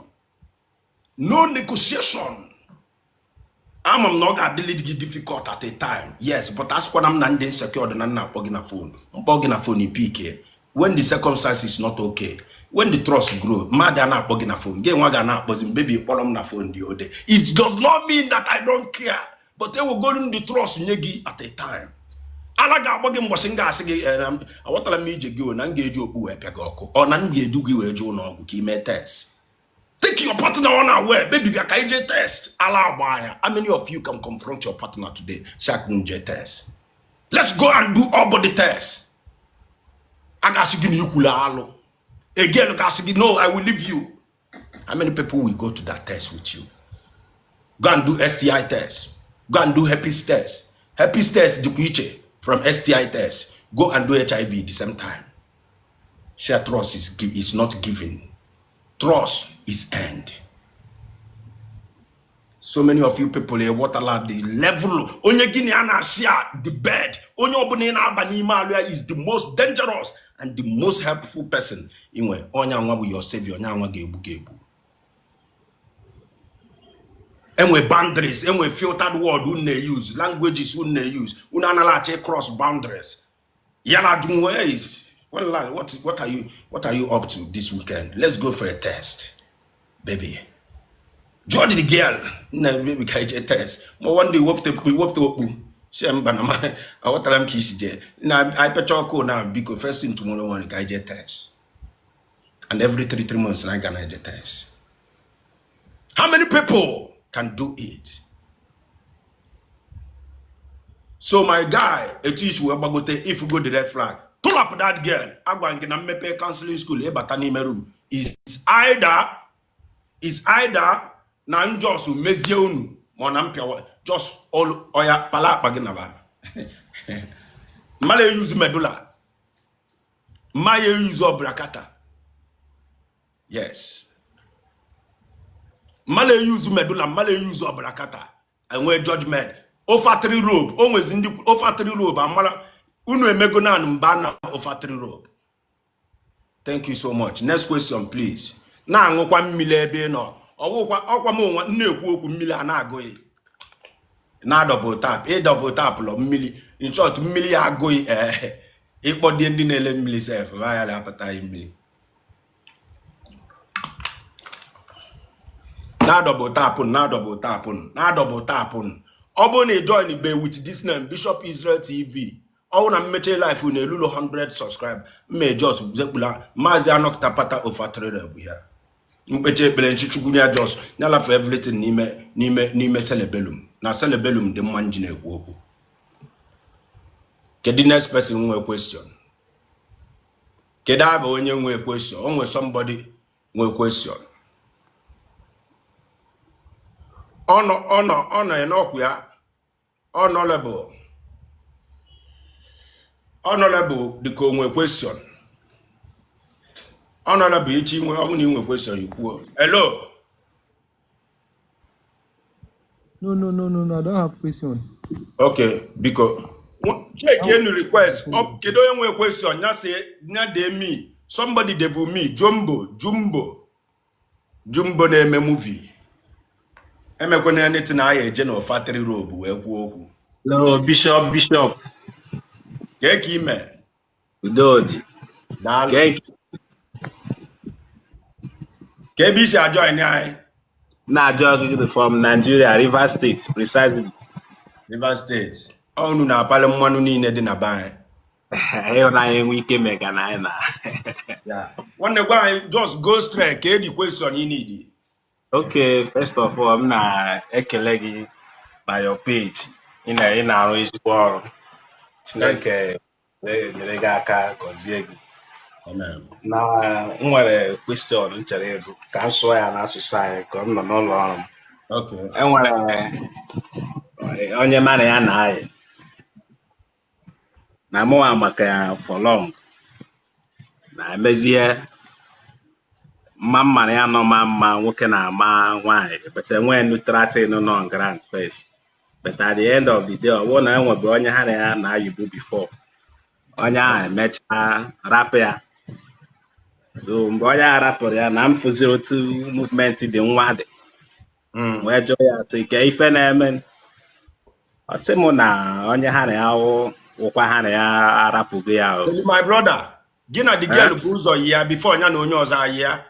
No negotiation. Ama m na ọ ga-adịlị gị difficult at a time. Yes, but asịkwana m na ndị insecure dị na nna akpọ gị na phone. Mkpọ gị na phone ipike. When the circumstance is not okay, when the trust grow, mmadụ a na-akpọ gị na phone, gị nwa ga na-akpọzi m, baby kpọrọ m na phone dị ode. It does not mean that I don't care, but ewegoro m the trust nye gị at a time. Ala ga-agba gị mbọsị m ga-asị gị aghọtara m ije gị o na m ga-eji okpu wee pịa gị ọkụ ọ na m ga-edu gị wee jee ụlọ ọgwụ ka ị mee test. Take your partner on aware, baby bịa ka ije test. Ala agba ya. How many of you can confront your partner today? Shak nje test. Let's go and do all body test. A ga-asị gị na ikwulu alụ. Again, ga-asị gị no, I will leave you. How many people will go to that test with you? Go and do STI test. Go and do herpes test. Herpes test dịkwa iche from STI test. Go and do HIV the same time. Share trust is not given. Trust is earned. So many of you people here, what are the level? Onye gịnị a na-share the bed. Onye ọbụla ị na-aba n'ime alụ ya is the most dangerous and the most helpful person. Inwe onye anwa bụ your savior, onye anwa ga-egbu ga-egbu. Enwe boundaries, enwe filtered word unu na-use, languages unu na-use. Unu analachi cross boundaries. Yala dunwe, well, what are you up to this weekend? Let's go for a test, baby. Jody the girl, na baby ka ije test. Ma one day wopte okpu. She mba na ma aghọtara m ka isi jee. Na I pecha ọkụ na biko first thing tomorrow morning ka ije test. And every 3 months na ga na ije test. How many people can do it? So my guy, etu wee gbagote if you go the red flag, pull up that girl. Agwa gị na mmepe counseling school ịbata n'ime room is either na njọs mezie unu ma ọ na mpịawa just ọya pala akpa gị naba. Mmadụ eyuzu medulla, mmadụ eyuzu ọbrakata. Yes, mmadụ eyuzu medulla, mmadụ eyuzu ọbrakata. Enwee judgment. Ofatri robe, o nwezi ndị ofatri robe amara unu emego naanị mba na ofatri robe. Thank you so much. Next question please. Na-aṅụkwa mmiri ebe ị nọ. Ọwụkwa ọkwa m onwe na-ekwu okwu mmiri a na-agụghị. Na double tap, ị double tap lọ mmiri. In short, mmiri ya agụghị ịkpọdie ndị na-ele mmiri sef, ya na-apụtaghị mmiri. Na double tap, na double tap, na double tap. Ọ bụrụ na ị join be with this name Bishop Israel TV, ọ bụrụ na mmeche life na elulo 100 subscribe, mme jos zekpula maazị anọkịta pata ofatrere bụ ya. Mkpeche ekpere nchichukwu ya jos nyalafe everything n'ime n'ime n'ime cerebellum na cerebellum dị mma nji na-ekwu okwu. Kedu next person nwe question? Kedu aba onye nwe question? O nwe somebody nwe question. Ọ nọ n'ọkụ ya. Honorable dịka o nwe question. Honorable ichi nwe ọ bụ na ị nwe question ikwuo. Hello. No, I don't have question. Okay, biko. Check any request. Up kedu onye nwe question ya say nya dey me. Somebody devil me. Jumbo na-eme movie. Emekwana anything na ya eje na ofatri robe wee kwuo okwu. Hello, Bishop. Ka ime. Udodi. Daalụ. Kee nke Ka ebe isi ajoin anyị? Na-ajụ ọgịgị from Nigeria, Rivers State, precisely. Rivers State. Unu na-apali mmanụ niile dị na be anyị. Ịhụnanya enwe ike mega na anyị na. Yeah. Nwanne, gwa anyị, just go straight ka edi question ị need. Okay, first of all, m na-ekele gị na your page. Ị na-arụ ezigbo ọrụ. Thank you. Chineke nyere gị aka, gọzie gị. Amen. Na m nwere question m chere ịjụ ka m sụọ ya n'asụsụ anyị ka m nọ n'ụlọ ọrụ m. Okay. Enwere onye mara ya na anyị na mụnwa maka ya for long na emezie mma mmara ya nọ ma mma nwoke na-ama nwaanyị, but enwee neutral thing nọ on ground first, but at the end of the day, ọ bụrụ na enwebe onye ha na ya na-ayịbu before, onye ahụ emechaa rapụ ya. So mgbe onye ahụ rapụrụ ya na m fụzi otu movement dị nwa dị, wee jụọ ya sị ke ife na-eme, ọ sị mụ na onye ha na ya wụkwa ha na ya arapụgo ya o. My brother, gị na the Eh? girl bụ ụzọ yi ya before ya na onye ọzọ ayi ya?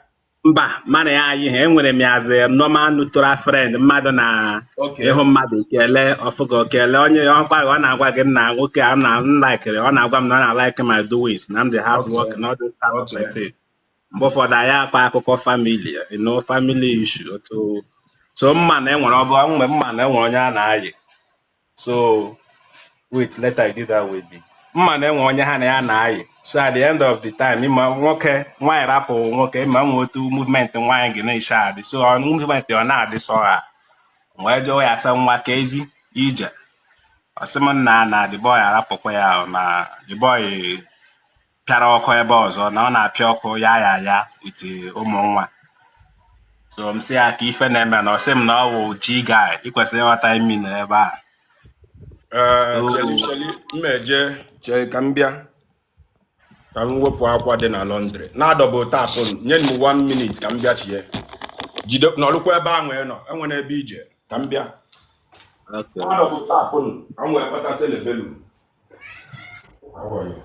Mba, mana ya ayị ha, enwere m ya as a normal neutral friend, mmadụ na ịhụ mmadụ kele ọfụgo kele onye ọkwa ọ na-agwa gị na nwoke a na m likere, ọ na-agwa m na ọ na-like my doings, na m dị hard work na all those kind of thing. Mgbe ụfọdụ anyị akpa akụkọ family, family issue, otu so mma na enwere ọgụ mgbe mma na enwere onye a na-ayị. So wait, let I do that with me. Mma na enwe onye ha na ya na-ayị. So at the end of the time, ịma nwoke nwaanyị rapụ nwoke, ịma nwe otu movement nwaanyị gị na-eche adị, so ọ movement ọ na-adị sọ ha wee jụọ ya sị nwa ka ezi ije, ọ sị m nna na the boy arapụkwa ya, na the boy pịara ọkụ ebe ọzọ, na ọ na-apịa ọkụ ya ya ya ite ụmụ nwa. So m sị ya ka ife na-eme, na ọ sị m na ọ wụ G guy. Ị kwesịrị ịghọta imi na ebe a. Cheli cheli, mmeje chee ka m bịa ka m wepụ akwa dị na laundry na double tap. Nye m 1 minute ka m bịa chie jide nọrụkwa ebe ahụ ị nọ, enwere ebe ije ka m bịa. Okay. Na double tap ka m wee kpata selebelu. How are you?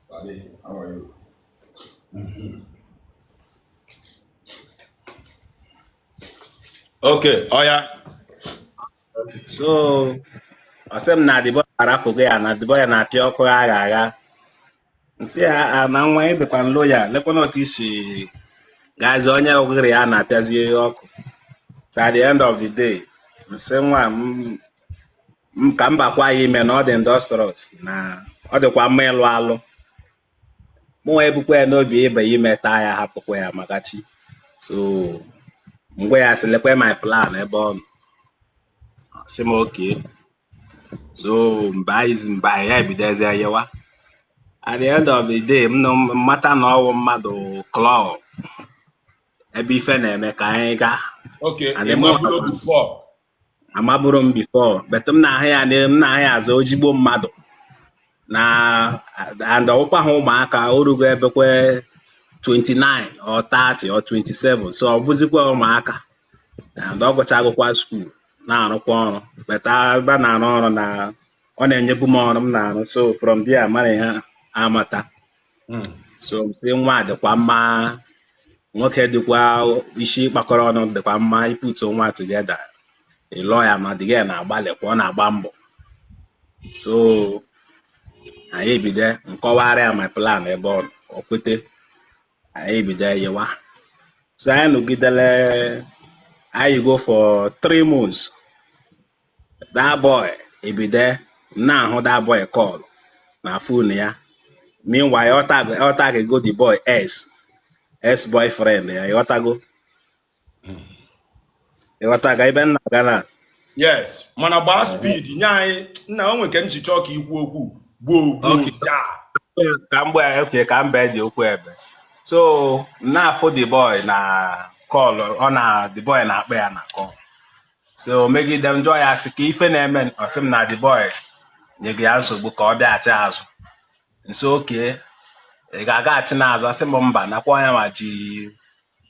Buddy, how are you? Okay, oya. So ọ sị m na the boy arapụgo ya, na the boy na-apịa ọkụ agha agha. Nsị ya na nwa ịdịkwa nlo ya lekwana otu isi gazi onye oghere ya na-apịazi ọkụ. So at the end of the day, nsị nwa m ka m bakwa ya ime na ọ dị industrious, na ọ dịkwa mma ịlụ alụ, mụ ebukwa ya n'obi ịba ime taa ya hapụkwa ya maka chi. So ngwa ya sị lekwe my plan ebe ọ nọ, sị m okay. So mba izi mba ya ebidozie yewa. At the end of the day, m mata na ọwụ mmadụ klọb ebe ife na-eme ka anyị gaa. Okay, And ị then mabụrụ before? Amabụrụ m before, but m na-ahụ ya m na-ahụ ya azụ ojigbo mmadụ na and ọwụkwa ha ụmụaka orugo ebekwe 29 or 30 or 27, so ọ bụzikwa ụmụaka and ọ gụchagokwa skuul na-arụkwa ọrụ, but ebe a na-arụ ọrụ na ọ na-enyebu m ọrụ m na-arụ. So from there mara ihe amata. So m sị nwa dịkwa mma, nwoke dịkwa isi kpakọrọ ọnụ dịkwa mma iput nwa together ịlụọ ya, ma dị gị na-agbalịkwa ọ na-agba mbọ. So anyị ebido nkọwara ya my plan ebe ọ nọ, ọ kwete, anyị ebido yewa. So anyị nọgidere, anyị go for 3 months. That boy ebido na-ahụ that boy call na phone ya. Meanwhile, ọ tag go the boy ex boyfriend ya, ịghọtago? Ịghọtago ebe m na-aga na? Yes, mana gbaa speed nye anyị nna o nwe ka m ji chọọ ka ikwu okwu gboo gboo jaa. Ka mgbe okay, ka mbe dị okwu ebe. So na-afụ the boy na call, ọ na the boy na-akpọ ya na call. So megide m jụọ ya sị ka ife na-eme, ọ sị m na the boy nye gị ya nsogbu ka ọ bịaghachi azụ. Nso oke ị ga-agaghachi n'azụ? Ọ sị m mba, nakwa onye ma ji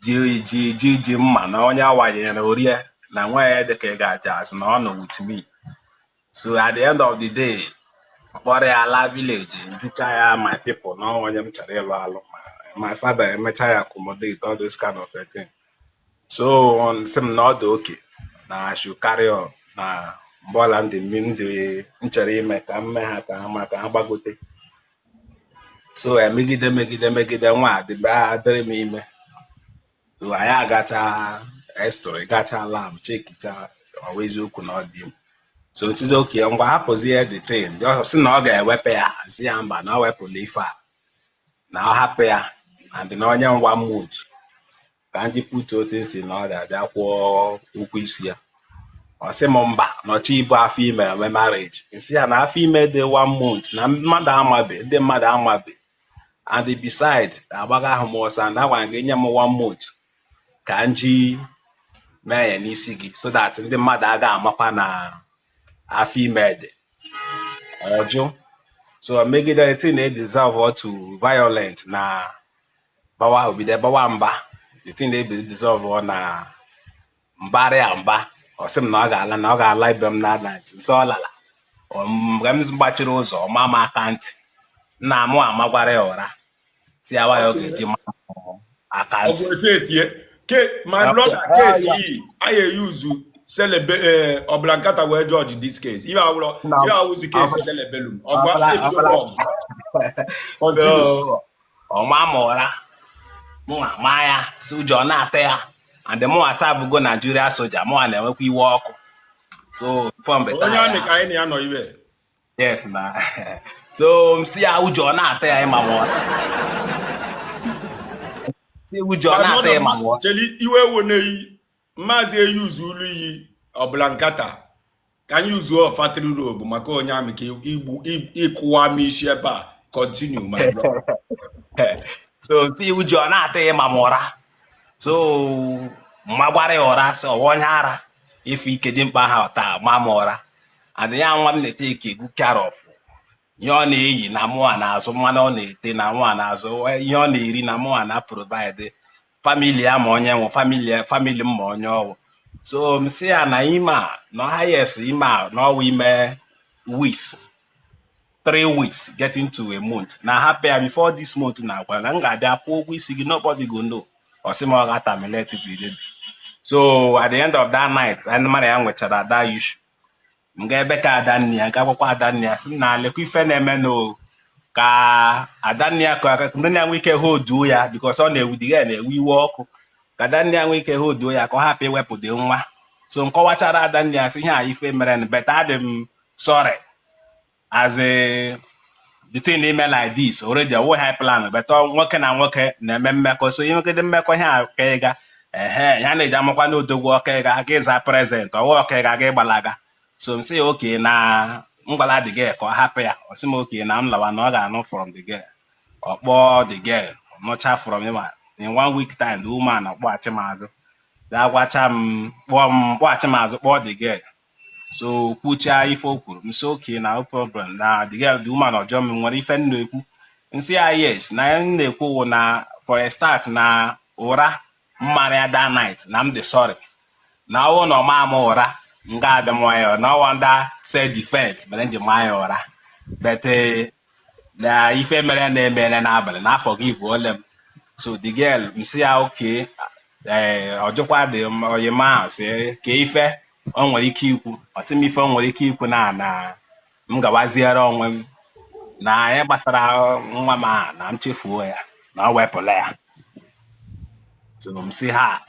ji ji ji ji mma na onye awanyere orie na nwa ya dị ka ị ga-achi azụ na ọ nọ with me. So at the end of the day, kpọrọ ya laa village, nzicha ya my people na onye m chọrọ ịlụ alụ. My father emecha ya accommodate all those kind of a thing. So sị m na ọ dị okay, na I should carry on, na mgbe ọla ndị ndị m chọrọ ime ka m mee ha ka ha ma ka ha gbagote. So emegide megide megide nwa adịbe adịrị m ime. So anyị agacha x-ray, gacha lab, chekicha, ọ eziokwu na ọ dị ime. So nsizi oke ngwa hapụzie the thing. Ọ sị na ọ ga-ewepụ ya, sị ya mba, na ọ wepụla ife a, na ọ hapụ ya and na onye ngwa mood ka ndị put otu nsi na ọ ga-abịa kwụọ ụgwọ isi ya. Ọ sị m mba, nọchi ibu afọ ime eme marriage. Nsị ya na afọ ime dị one month na mmadụ amabe, ndị mmadụ amabe, and beside agbaga ahụ m ọsọ and agwara gị nye m one month ka m ji mee ya n'isi gị so that ndị mmadụ aga amakwa na afọ ime dị. Ọjụ. So megide the thing na-dissolve to violent na bawa obido bawa mba, the thing na-dissolve na mbara ya mba. Ọ sị m na ọ ga-ala, na ọ ga-ala ibe m na night. Nsọ ọ lara. Mgbe m gbachiri ụzọ, ọ maa m aka ntị, nna mụ amagwara ya ụra si ya nwayọ ga-eji maa m aka Ọ ntị. bụ ese etie ke my brother case yi anyị eyuzu celebe ọbụla wee judge this case. Ibe awụrọ Na ibe awụzi case celebelum ọgwa ọbụla ebido ọbụla wrong. Continue. So ọma m ụra, mụnwa maa ya si ụjọ ọ na-ata ya and mụnwa sabụgo Nigeria soja, mụnwa na-enwekwa iwe ọkụ. So before mbeta Onye amị ya ka anyị na ya nọ ibe. Yes na. So m si ya ụjọ ọ na-ata ya ịma m ụra, si ụjọ ọ My na-ata brother ịma m ụra. Cheli iwe wo n'eyi maazị eyuzu ulu iyi ọbụla nkata ka anyị yuzuo factory robe maka onye amị ka igbu ịkụwa m isi ebe a. Continue, my brother. So si ụjọ ọ na-ata ya ịma m ụra. So mma gwara ya ụra sị ọwa onye ara ife ike dị mkpa ha taa ma m ụra and ya nwa m na-eteke good care of ihe ọ na-eyi na mụa na-azụ, mmanụ ọ na-ete na mụa na-azụ, ihe ọ na-eri na mụa na provide family ya, ma onye nwe family ya, family m ma onye ọwụ. So m sị ya na ime a na highest ime a na ọwụ ime weeks, 3 weeks getting to a month, na hapụ ya before this month na agwa na m ga-abịa kwụọ ụgwọ isi gị, nobody go know. Ọ sị m ọ ga terminate the baby. So at the end of that night anyị mara ya nwechara that issue. M ga ebe ka adanne ya ga gwakwa adanne ya sị m na lekwa ife na-eme no ka adanne ya ka ndị ya nwee ike holduo ya because ọ na-ewu di ya na-ewe iwe ọkụ, ka adanne ya nwee ike holduo ya ka ọ hapụ iwepụ dị nwa. So m kọwachara adanne ya sị ihe a ife mere, but adị m sorry as a the thing ime like this already ọwụ high plan, but nwoke na nwoke na-eme mmekọ. So inwegide mmekọ ihe a ka ịga ehe ya na-eji amakwa n'odogwu ọka ịga aga ịza present ọwụ ọka ịga aga ịgbalaga. So m sị ya oke na ngwala the girl ka ọ hapụ ya. Ọ sị m oke na m lawa na ọ ga-anụ from the girl. Ọ kpọọ the girl nụcha from him in one week time. The woman ọkpọghachi m azụ bịa gwacha m, kpọọ m, kpọghachi m azụ, kpọọ the girl. So kwuchaa ife o kwuru, m sị okay, na no problem. Na the girl, the woman ọjọọ m nwere ife m na-ekwu. Nsị ya yes, na m na-ekwu wụ na for a start na ụra mmara ya that night na m dị sorry, na ọwụ na ọma m ụra m ga-abịa mụọ ya na ọwa ndị self defense mere m ji maa ya ụra, but na ife mere na-emere n'abalị na forgive ole m. So the girl, m sị ya okay. Ee, ọ jụkwa dị oyima ahụ sị ka ife o nwere ike ikwu. Ọ sị m ife o nwere ike ikwu na m gawaziere onwe m na ihe gbasara nwa m a na m chefuo ya na ọ wepụla ya. So m sị ha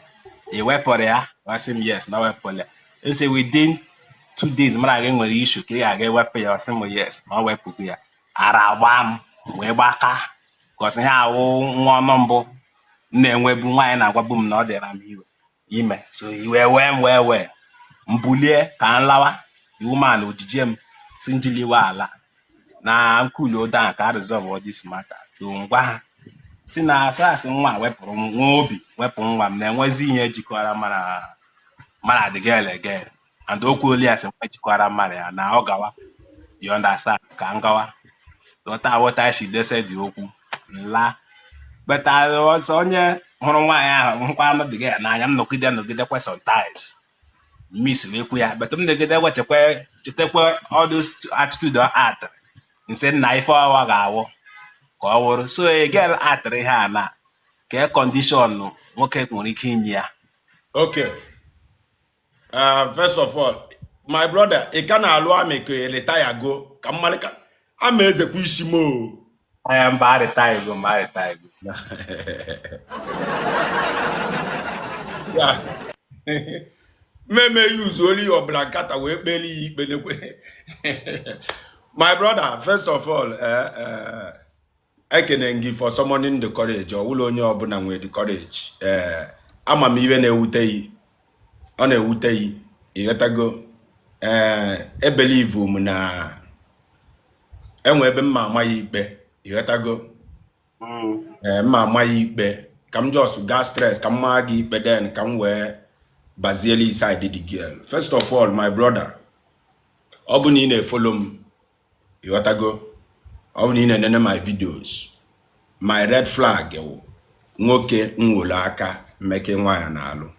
ị wepụrụ ya? Ọ sị m yes, na ọ wepụla ya. Ese within 2 days mara gị nwere issue ka ị ga-aga ewepụ ya. Ọ sị m yes, na ọ wepụgo ya. Ara agba m wee gbaka kọsị ha awụ nwa ọnụ mbụ m na-enwebu nwaanyị na-agwabu m na ọ dịra m iwe ime. So iwe wee m wee wee m bulie ka m lawa. The woman ojije m si njiliwe ala na cool down ka a resolve all this matter. So ngwa ha si na asị nwa a wepụrụ m nwa obi wepụ nwa m na-enwezi ihe jikọrọ mara mara the girl again. And okwu oli ya sị nwa jikwara mmadụ ya na ọ gawa. You understand? Ka m gawa. Ghọta aghọta si dese dị okwu nla. But I was onye hụrụ nwaanyị ahụ hụkwa anụ dị ya n'anya m nọgide nọgidekwa sometimes. Miss ekwu ya, but m nọgide wechekwa chetakwa all those attitude ọ atịrị. Nsị nna ife ọwa ga-awụ ka ọ wụrụ. So a girl atịrị ihe a na ka condition nwoke nwere ike inye ya. Okay. First of all, my brother, ị ka na-alụ amị ka ị retire go ka mmalị ka ama ezekwa isi m o. Aya mba retire go, mba retire go. Ya. Mmemme use only your blankata wee kpeli ya ikpe nekwe. My brother, first of all, ekene gị for summoning the courage. Ọ wụla onye ọbụla nwere the courage. Ama m iwe na-ewute yi. Ọ na-ewute yi. Ịghọtago? Ebelieve m na enwe ebe mma ama ya ikpe. Ịghọtago? Mma ama ya ikpe. Ka m just gaa stress, ka m maa gị ikpe, then ka m wee bazieli side the girl. First of all, my brother, ọ bụ na ị na-efolo m, ịghọtago? Ọ bụ na ị na-enene my videos, my red flag wụ nwoke nwere aka mmeke nwaanyị na-alụ.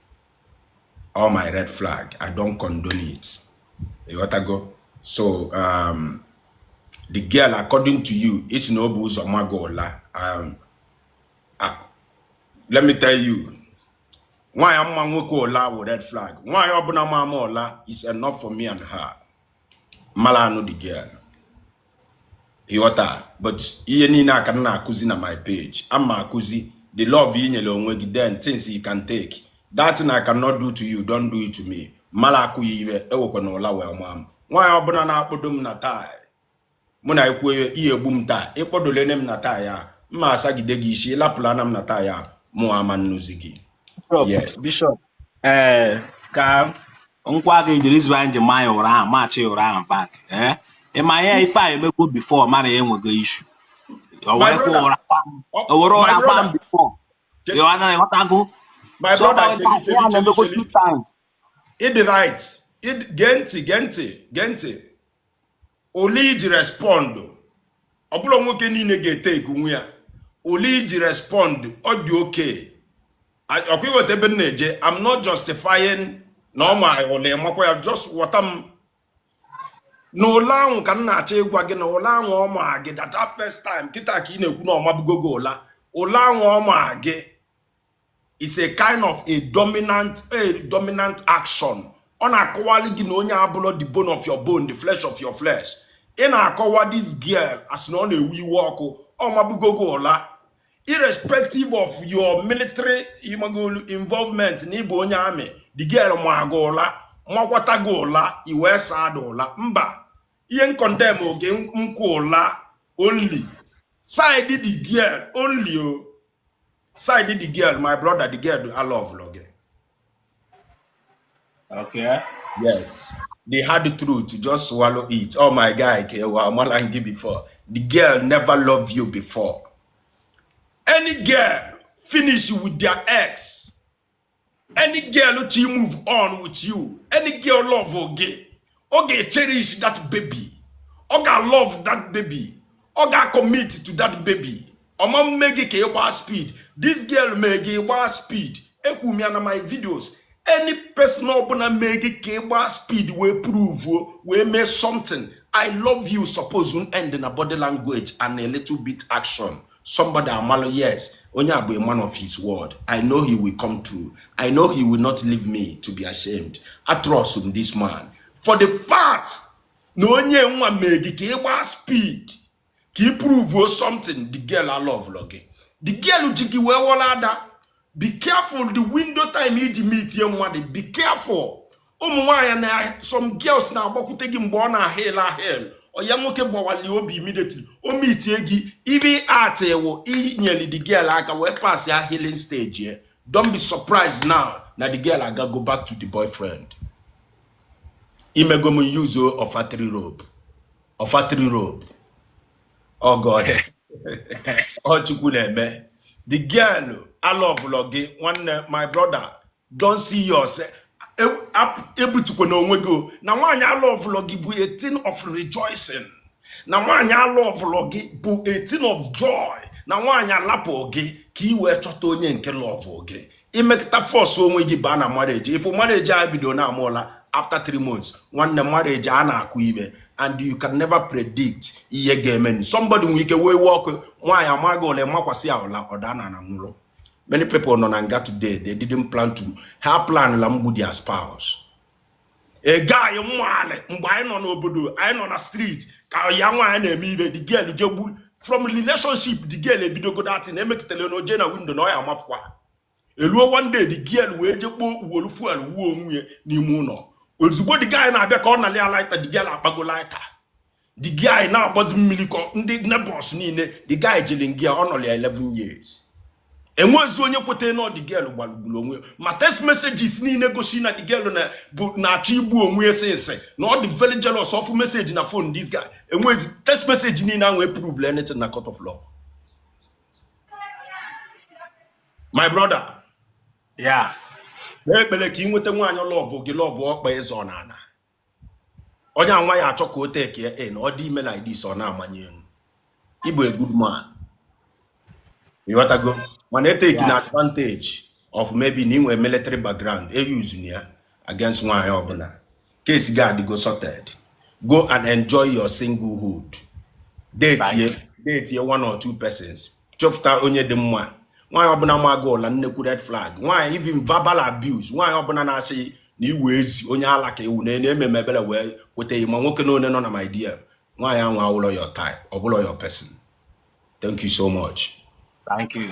All my red flag, I don't condone it. Ịghọtago? So the girl, according to you, isi na ọ bụ ụzọ mago ụla. Let me tell you, nwaanyị mma nwoke ụla wụ red flag. Nwaanyị ọbụla ma ama ụla is enough for me and her. Mala anụ the girl. Ịghọta? But ihe niile aka m na-akụzi na my page, ama akụzi the love i nyere onwe gị, then things you can take. That thing I cannot do to you, don't do it to me. Mala akụ ya iwe, ewekwa na ụla wee maa m. Nwaanyị ọbụla na-akpọdo m na tie, mụ na ekwu ihe egbu m taa, ịkpọdolene m na tie ya, mma asagide gị isi, ịlapụla na m na tie ya, mụ ama nnụzi gị. Bishop, Yes. Bishop, ka nkwa gị jiri izu anyị ji maa ya ụra ahụ, maachị ya ụra ahụ back. Ị ma ya ife a emego before mara ya enwego issue. O My were kwa brother, ụra kwa m. O were my ụra kwa m brother, before. Ịghọtago? My So brother, ọ gbaghị cheli, ya cheli, cheli, na-emego cheli. two times. Ị dị right. Gee ntị, gee ntị, gee ntị. Ole iji respond? Ọ bụla nwoke niile ga-ete nwu ya. Ole iji respond? Ọ dị oke. Ọkwa iweta ebe m na-eje, I'm not justifying na ọ ma ole makwa ya, just ghọta m. Na ụla ahụ ka m na-achọ ịgwa gị na ụla ahụ ọ ma gị that first time, kịta ka ị na-ekwu na ọ mabugo gị ụla. Ụla ahụ ọ ma gị is a kind of a dominant action. Ọ na-akọwali gị na onye abụlọ the bone of your bone, the flesh of your flesh. Ị na-akọwa this girl as na ọ na-ewe iwe ọkụ, ọ mabugo gị ụla. Irrespective of your military imagolu involvement na ịbụ onye amị, the girl ma gị ụla, makwata gị ụla, i wee saa dị ụla. Mba, ihe n condemn oge nkwu ụla only. Side the girl only o. Side the girl, my brother, the girl I love gị. Okay. Yes. The hard truth, just swallow it. Oh my guy, okay, well, Malangi before. The girl never loved you before. Any girl finish with their ex. Any girl to move on with you. Any girl love okay. Okay, cherish that baby. Oga love that baby. Oga commit to that baby. Ọma mmegi ka ịgba speed. This girl megi ịgba speed. Ekwu m ya na my videos. Any person ọbụla megi ka ịgba speed wee prove wee mee something. I love you suppose end na body language and a little bit action. Somebody amalo, yes. Onye a bụ a man of his word. I know he will come through. I know he will not leave me to be ashamed. I trust in this man. For the fact na onye nwa mee gị ka ịgba speed ka ị prove something, the girl I love gị. The girl ji gị wee wọla ada. Be careful the window time iji meet ye mmadụ. Be careful. Ụmụ nwaanyị na some girls na-agbakwute gị mgbe ọ na-ahịl ahịl. Ọya nwoke gbawali obi immediately. O meetie gị ibe art ewu inyeli the girl aka wee pass ya healing stage ye. Don't be surprised now na the girl aga go back to the boyfriend. Imego m use ọfatri rope. Ọfatri rope. Oh God. Ọ Chukwu na-eme. The girl alọvụlọ gị, nwanne, my brother, don't see yourself. Ebutukwe na onwe gị o. Na nwaanyị alọvụlọ gị bụ a thing of rejoicing, na nwaanyị alọvụlọ gị bụ a thing of joy, na nwaanyị alapụ gị ka ị wee chọta onye nke love gị. Imekọta force onwe gị baa na marriage, ifu marriage a bido na amụọla after 3 months, nwanne, marriage a na-akụ ibe, and you can never predict ihe ga-eme. Somebody nwere ike wee iwe ọkụ, nwaanyị amaghị ole makwasị ya ụla, ọda na nwụrụ. Many people nọ na nga today, they didn't plan to ha plan la mgbu their spouse. A guy mmali mgbe anyị nọ n'obodo, anyị nọ na street ka ya nwaanyị na-eme ibe, the girl jegbu from relationship, the girl ebidogo datin emekọtara na oje na window na ọ ya amafukwa eluo. One day the girl wee je kpoo uwolu fuel wuo onwe ya n'ime ụlọ. Ozugbo the guy na-abịa ka ọ nalị ya lighter, the girl akpago lighter. The guy na-agbazi mmiri ka ndị neighbors niile. The guy jiri nga, ọ nọrọ ya 11 years. Enwezi onye kwetara na the girl gbagburu onwe ya, ma text messages niile gosi na the girl na bụ na-achọ igbu onwe ya since na ọ dị very jealous of message na phone this guy. Enwezi text message niile ahụ prove anything na court of law, my brother. Kpee ekpere ka ị nweta nwaanyị love gị, love ọkpa ịzọ n'ala. Onye anwa ya achọ ka o take ya in, ọ dị ime like this, ọ na-amanye elu. Ịbụ a good man, ịghọtago? Mana etake na advantage of maybe na ị nwere military background, e use ya against nwaanyị ọbụla. Case gị adịgo sorted. Go and enjoy your singlehood. Thank Date you. Date one or two persons, chọpụta onye dị mma. Nwaanyị ọbụla ma ụla, nnekwu red flag. Nwaanyị, even verbal abuse, nwaanyị ọbụla na-achị na iwe ezi onye ala ka ewu na-eme m ebere wee kweta ma nwoke na onye nọ na my DM, nwaanyị ahụ awụlọ your type, ọ bụlọ your person. Thank you so much. Thank you.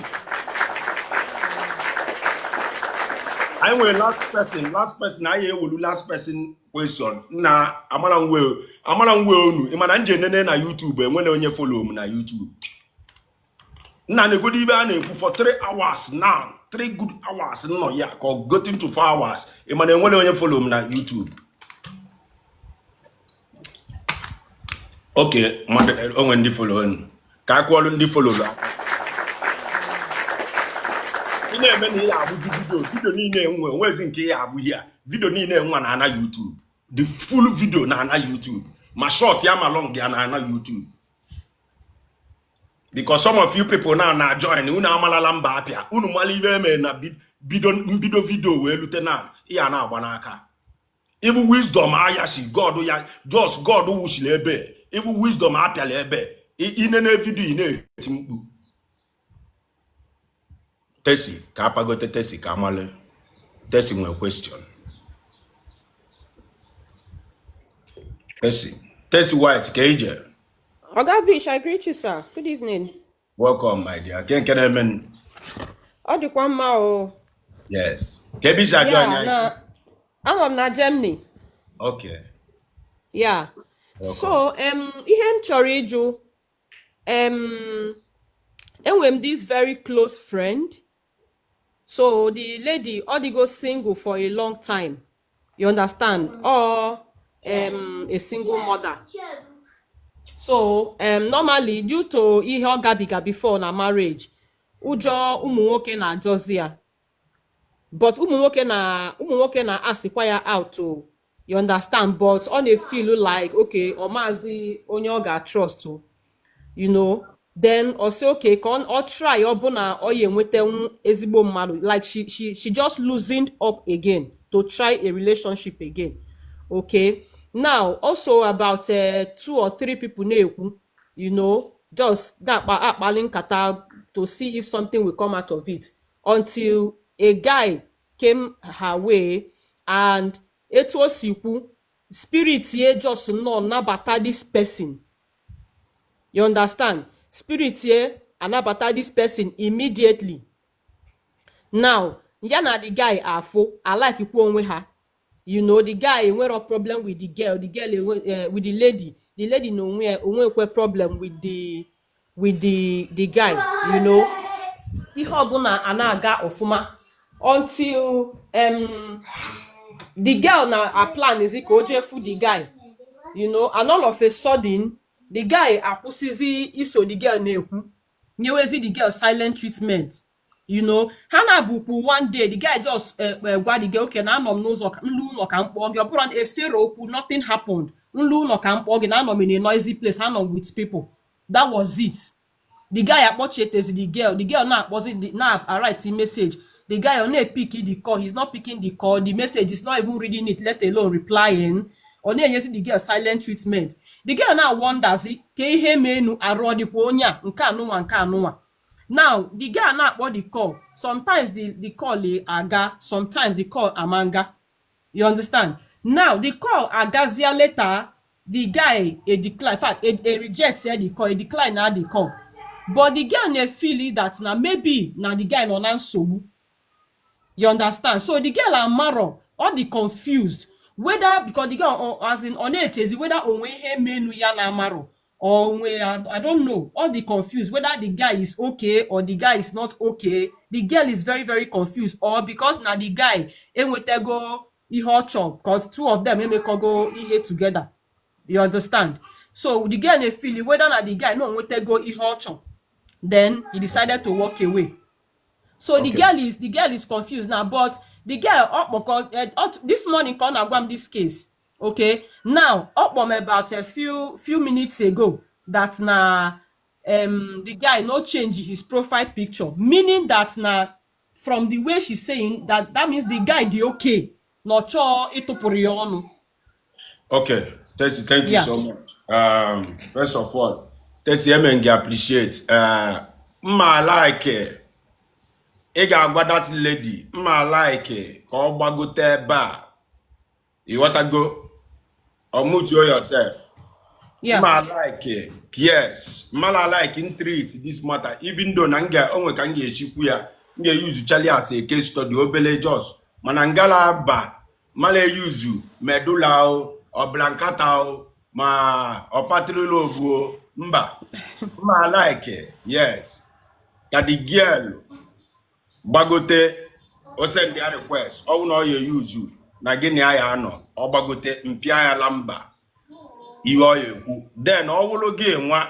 Anyị nwere last person, last person. Anyị ewelu last person question na amara nwe, amara nwe unu. Ị mana nje nene na YouTube, enwere onye follow m na YouTube. Nna, na-egodo ibe a na-ekwu for 3 hours now, 3 good hours nọ ya ka ọ getting to 4 hours. Ị mana enwere onye follow m na YouTube? Okay, mmadụ onwe ndị follow unu, ka a kụọlụ ndị follow aka. Ị na-eme na ị abụzi video, video niile enwe onwezi nke ị abụghị ya. Video niile nwa na ana YouTube, the full video na ana YouTube, ma short ya ma long ya na ana YouTube, because some of you people now na join, unu amalala mba apịa, unu mala ibe eme na bido mbido video wee lute na ya na-agba n'aka. Ibu wisdom ayashi God ya just God wushiri ebe ibu wisdom apịala ebe inene video, ị na-eti mkpu. Tesi ka apagote, tesi ka amale. Tesi nwere question. Tesi, Tesi White, ka ije. Oga Bish, I greet you, sir. Good evening. Welcome, my dear. Ke nke na-eme? Ọ dịkwa mma o. Yes, ka ebe isi ajụ Yeah, anyị? na anọ m na Germany. Okay. Yeah. Welcome. So, ihe m chọrọ ịjụ, enwere m this very close friend. So the lady ọ dịgo single for a long time. You understand? Or a single mother. So normally, due to ihe ọ gabiga before na marriage, ụjọ ụmụ nwoke na-ajọzi ya. But ụmụ nwoke na-asịkwa ya out o, you understand? But ọ na-feel like, okay, ọ maazị onye ọ ga-trust o. Then ọ sị okay, ka ọ try, ọ bụ na ọ ya enwetanwu ezigbo mmadụ. Like she just loosened up again to try a relationship again. Okay, now also about two or three people na-ekwu, just na-akpa akpali nkata to see if something will come out of it, until a guy came her way, and etu o si kwu, spirit ye just nọ nabata this person. You understand? Spirit ye anabata this person immediately. Now ya na the guy afụ alikekwa onwe ha. The guy enwero problem with the girl, the girl enwe, with the lady, the lady na onwe ya onwekwe problem with the guy. Ihe ọbụla a na-aga ọfụma until the girl na a plan is ka o jee fu the guy, and all of a sudden the guy akwụsịzi iso the girl na-ekwu, nyewezi the girl silent treatment. Ha na-abụkwu one day, the guy just gwa the girl, "Okay, na anọ m n'ụzọ, nlu ụlọ ka m kpọọ gị." Ọ bụrụ na esere okwu, nothing happened. Nlu ụlọ ka m kpọọ gị, na anọ m in a noisy place, anọ m with people. That was it. The guy akpọchietezi the girl. The girl na-akpọzi, na-write message. The guy, ọ na-epick the call, he's not picking the call, the message is not even reading it, let alone replying. Ọ na-enyezi the girl silent treatment. The girl na wonderzi ka ihe menu arụ, ọ dịkwa onye a nke anụnwa nke anụnwa. Now the girl na-akpọ the call. Sometimes the call aga, sometimes the call amanga. You understand? Now the call agazia later, the guy a decline, in fact a reject the call, a decline na the call. But the girl na feel that na maybe na the guy nọ na nsogbu. You understand? So the girl amarọ, ọ dị confused whether, because the girl, as in, ọ na-echezi whether onwe ihe menu ya na amarọ or onwe, I don't know. Ọ dị confused whether the guy is okay or the guy is not okay. The girl is very, very confused, or because na the guy enwetago ihe ọ chọrọ, because two of them emekọgo ihe together. You understand? So the girl na feel whether na the guy no nwetago ihe ọ chọrọ, then he decided to walk away. So the girl is confused now. But the girl ọkpọkọ this morning ka ọ na-agwa m this case. Okay, now ọ kpọ m about a few minutes ago that na the guy no change his profile picture, meaning that na from the way she's saying that, that means the guy dey okay, na ọ chọọ ịtụpụrụ ya ọnụ. Okay, Tessie, thank you so much. First of all, Tessie, eme appreciate. Mma like ị ga-agwa that lady, mma like ka ọ gbagote ebe a. Ịghọtago? Unmute yourself. Yeah. Mma like, yes, mma like treat this matter, even though na nga onwe ka m ga-echikwu ya, m ga-eyuzu Charlie as a case study obele just mana ngalaba mala eyuzu medulla o ọbụla o ma ọfatrịla ogbu o mba. Mma like, yes, ka the girl gbagote, o send ya request, ọ bụ na ọ ya eyuzu na gịnị ya anọ, ọ gbagote mpịa ya la mba ihe ọ ya ekwu. Then ọ bụrụ gị nwa,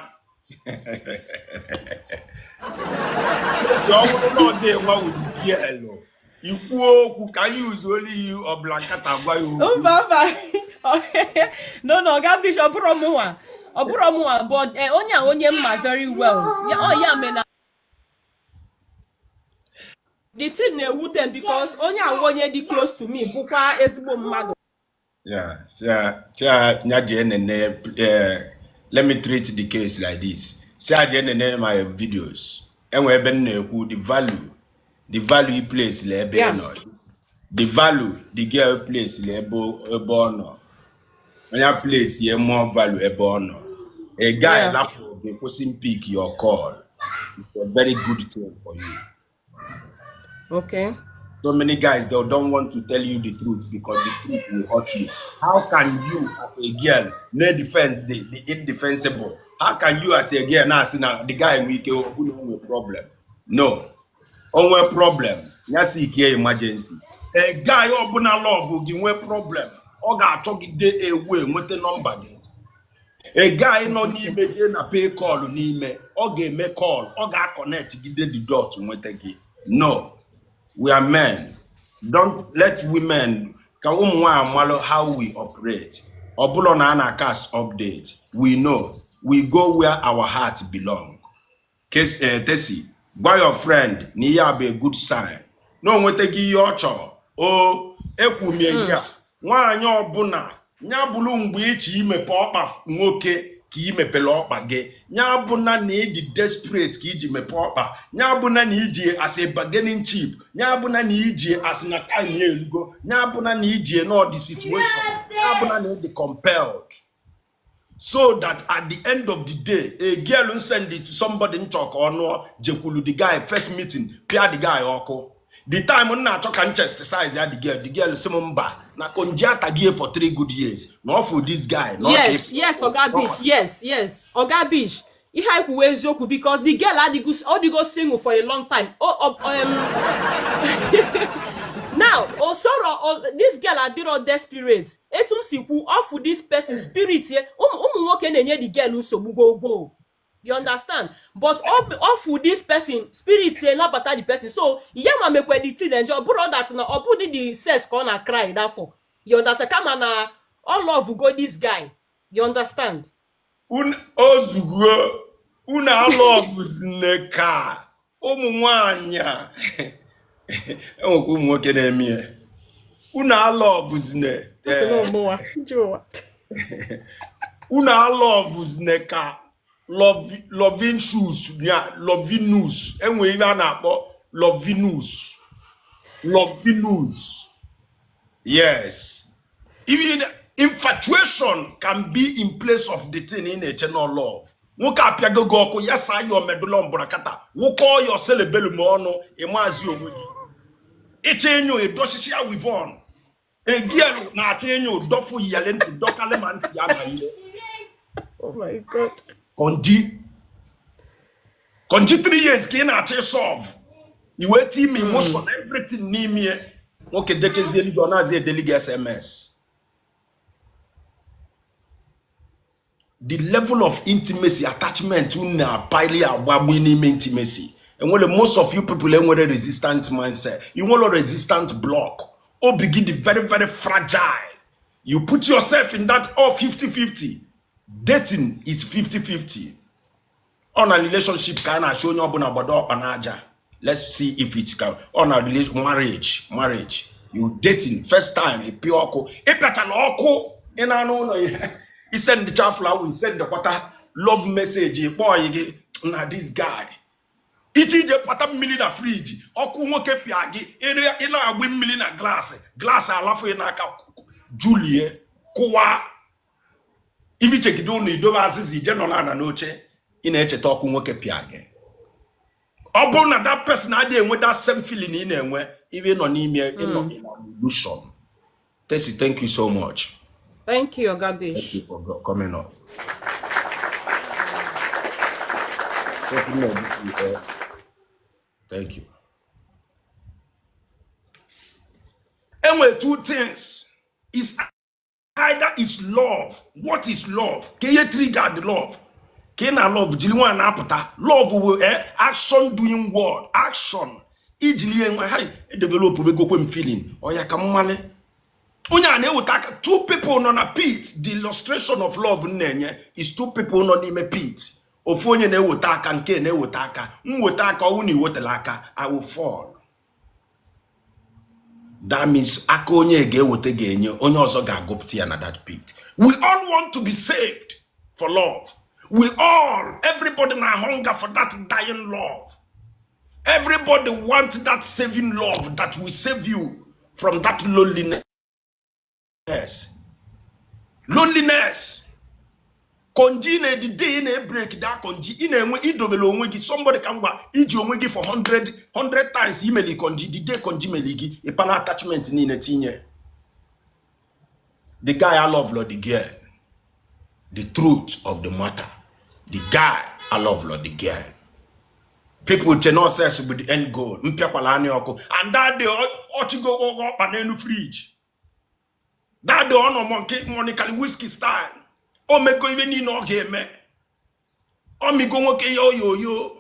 ọ bụrụ na ọ gị nwa wụ girl, ikwuo okwu ka anyị uzuolu iyi ọbụla nkata gwa ya okwu. Mba, mba, no, Oga Bishop, ọ bụrụ mụnwa, ọ bụrụ mụnwa, but onye a, onye mma very well ya, ọ ya mere na the thing na-ewute m, because onye a onye dị close to me, bụkwa ezigbo mmadụ. Yeah, so, nya jee nene, let me treat the case like this. Si a jee nene my videos. Enwe ebe m na-ekwu the value he place la ebe ị nọ. The value the girl place la ebe ọ nọ. Onye place ye more value ebe ọ nọ. A guy lapụ gị kwụsị pick your call. It's a very good thing for you. So many guys, they don't want to tell you the truth because the truth will hurt you. How can you as a girl no defend the indefensible? How can you as a girl now see now the guy nwee ike okwu na onwe problem? No. Onwe problem. Ya si ike emergency. A guy ọbụla love gị nwee problem, ọ ga-achọgide ewe nweta nọmba gị. A guy nọ n'ime gị na pay call n'ime, ọ ga-eme call, ọ ga-aconnect gide the dot nweta gị. No. We are men. Don't let women ka ụmụ nwanyị malụ how we operate. Ọ bụrụ na a na-cast update, we know. We go where our heart belong. Case, Tessie, gwa your friend na ihe a bụ a good sign. Na o nwetaghị ihe ọ chọrọ. O ekwumie ihe a. Nwaanyị ọbụla ya bụrụ mgbe ịchọ imepe ọkpa nwoke ka ị mepere ọkpa gị, ya bụna na ịdị desperate ka iji mepee ọkpa, ya bụna na iji as a bargaining chip, ya bụna na iji as na time ya elugo, ya bụna na iji nọ the situation, ya bụna na ịdị compelled, so that at the end of the day, a girl send it to somebody nchọ ka ọ nụọ, jekwulu the guy first meeting, pịa the guy ọkụ. The time m na-achọ ka m chastise ya the girl sị m mba, na konji atagie for 3 good years na ọ fụ this guy na ọ chọ Yes, Oga Bish, yes, Oga Bish, ihe anyị kwuwa eziokwu, because the girl adịgo, ọ dịgo single for a long time. Oh, now osoro this girl adịrọ desperate etu m si kwu. Ọfụ this person spirit ye, ụmụ nwoke na-enye the girl nsogbu gwogwo. You understand? But off with this person, spirit say nabata the person. So ya ma mekwe the thing enjoy. Bụrụ that na ọ bụrụ the sex ka ọ na cry that for. You understand? Kama na all love go this guy. You understand? Ozugbo unu alọgụzine ka ụmụ nwanyị a enwekwa ụmụ nwoke na-eme ya unu alọgụzine Asị na ọmụwa, ije ụwa. Unu alọgụzine ka loving shoes ya lovinus enwe ihe a na-akpọ lovinus lovinus. Yes, even infatuation can be in place of the thing ị na-eche no love. Nwoke apịago gị ọkụ ya saa ya omedụla mbụrakata wụkọọ ya oselebelu ma ọnụ ịmazi onwe gị ịchọ enyo edosisi ya wivon egielu na-achọ enyo dọfụ yale ntị dọkalị ma ntị ya na ihe. Oh my God. Konji konji 3 years ka ị na-achọ ịsọlve iwe ti ime emotion everything n'ime ya. Nwoke dechezie gị ọ na-azi edeli gị SMS. The level of intimacy attachment unu na-apali agbagbu n'ime intimacy enwere most of you people enwere resistant mindset, you nwere resistant block, obi gị dị very very fragile. You put yourself in that all 50-50. Dating is 50-50. Ọ na relationship ka a na-achọ onye ọbụla gbado ọkpa n'aja. Let's see if it can. Ọ na marriage you dating first time ịpịa ọkụ ịpịachala ọkụ ị na-anụ ụlọ ihe isendịcha flower isendịkwata love message ịkpọ gị na this guy iche ije pata mmiri na friji ọkụ nwoke pịa gị ị na-agbị mmiri na glaasị glaasị alafụ n'aka julie kụwa ibichegide ụlọ idobe azịza ije nọ n'ala n'oche ị na-echeta ọkụ nwoke pịa gị. Ọ bụrụ na that person adịghị enwe that same feeling ị na-enwe ibe nọ n'ime ịnọ in an illusion. Tessy, thank you so much. Thank you, Thank you Ogabish. for coming up. Thank you. Enwe two things. Is either is love. What is love? Ka ihe trigger the love? Ka ị na love jiri nwa na-apụta. Love will action doing word. Action. Ijiri ihe nwa hai develop begokwe m feeling. Ọ ya ka mmali. Onye a na-eweta aka two people nọ na pit. The illustration of love m na-enye is two people nọ n'ime pit. Ofu onye na-eweta aka nke na-eweta aka. M weta aka ọwụ na iwetala aka I will fall. That means aka onye ga-eweta ga-enye onye ọzọ ga-agụpụta ya na that pit. We all want to be saved for love. We all, everybody na hunger for that dying love. Everybody wants that saving love that will save you from that loneliness. Loneliness. Konji na the day na break that konji ị na-enwe idobere onwe gị somebody ka ngwa iji onwe gị for 100 times imeli konji the day konji meli gị ịpala attachment niile tinye. The guy I love the girl. The truth of the matter. The guy I love the girl. People che sex with the end goal. Mpịakwala anya ọkụ. And that day ọchịgo ọkpa n'elu fridge. That day ọ nọ Monica Lewinsky style. O mego ibe niile ọ ga-eme. Ọ migo nwoke ya oyoyo.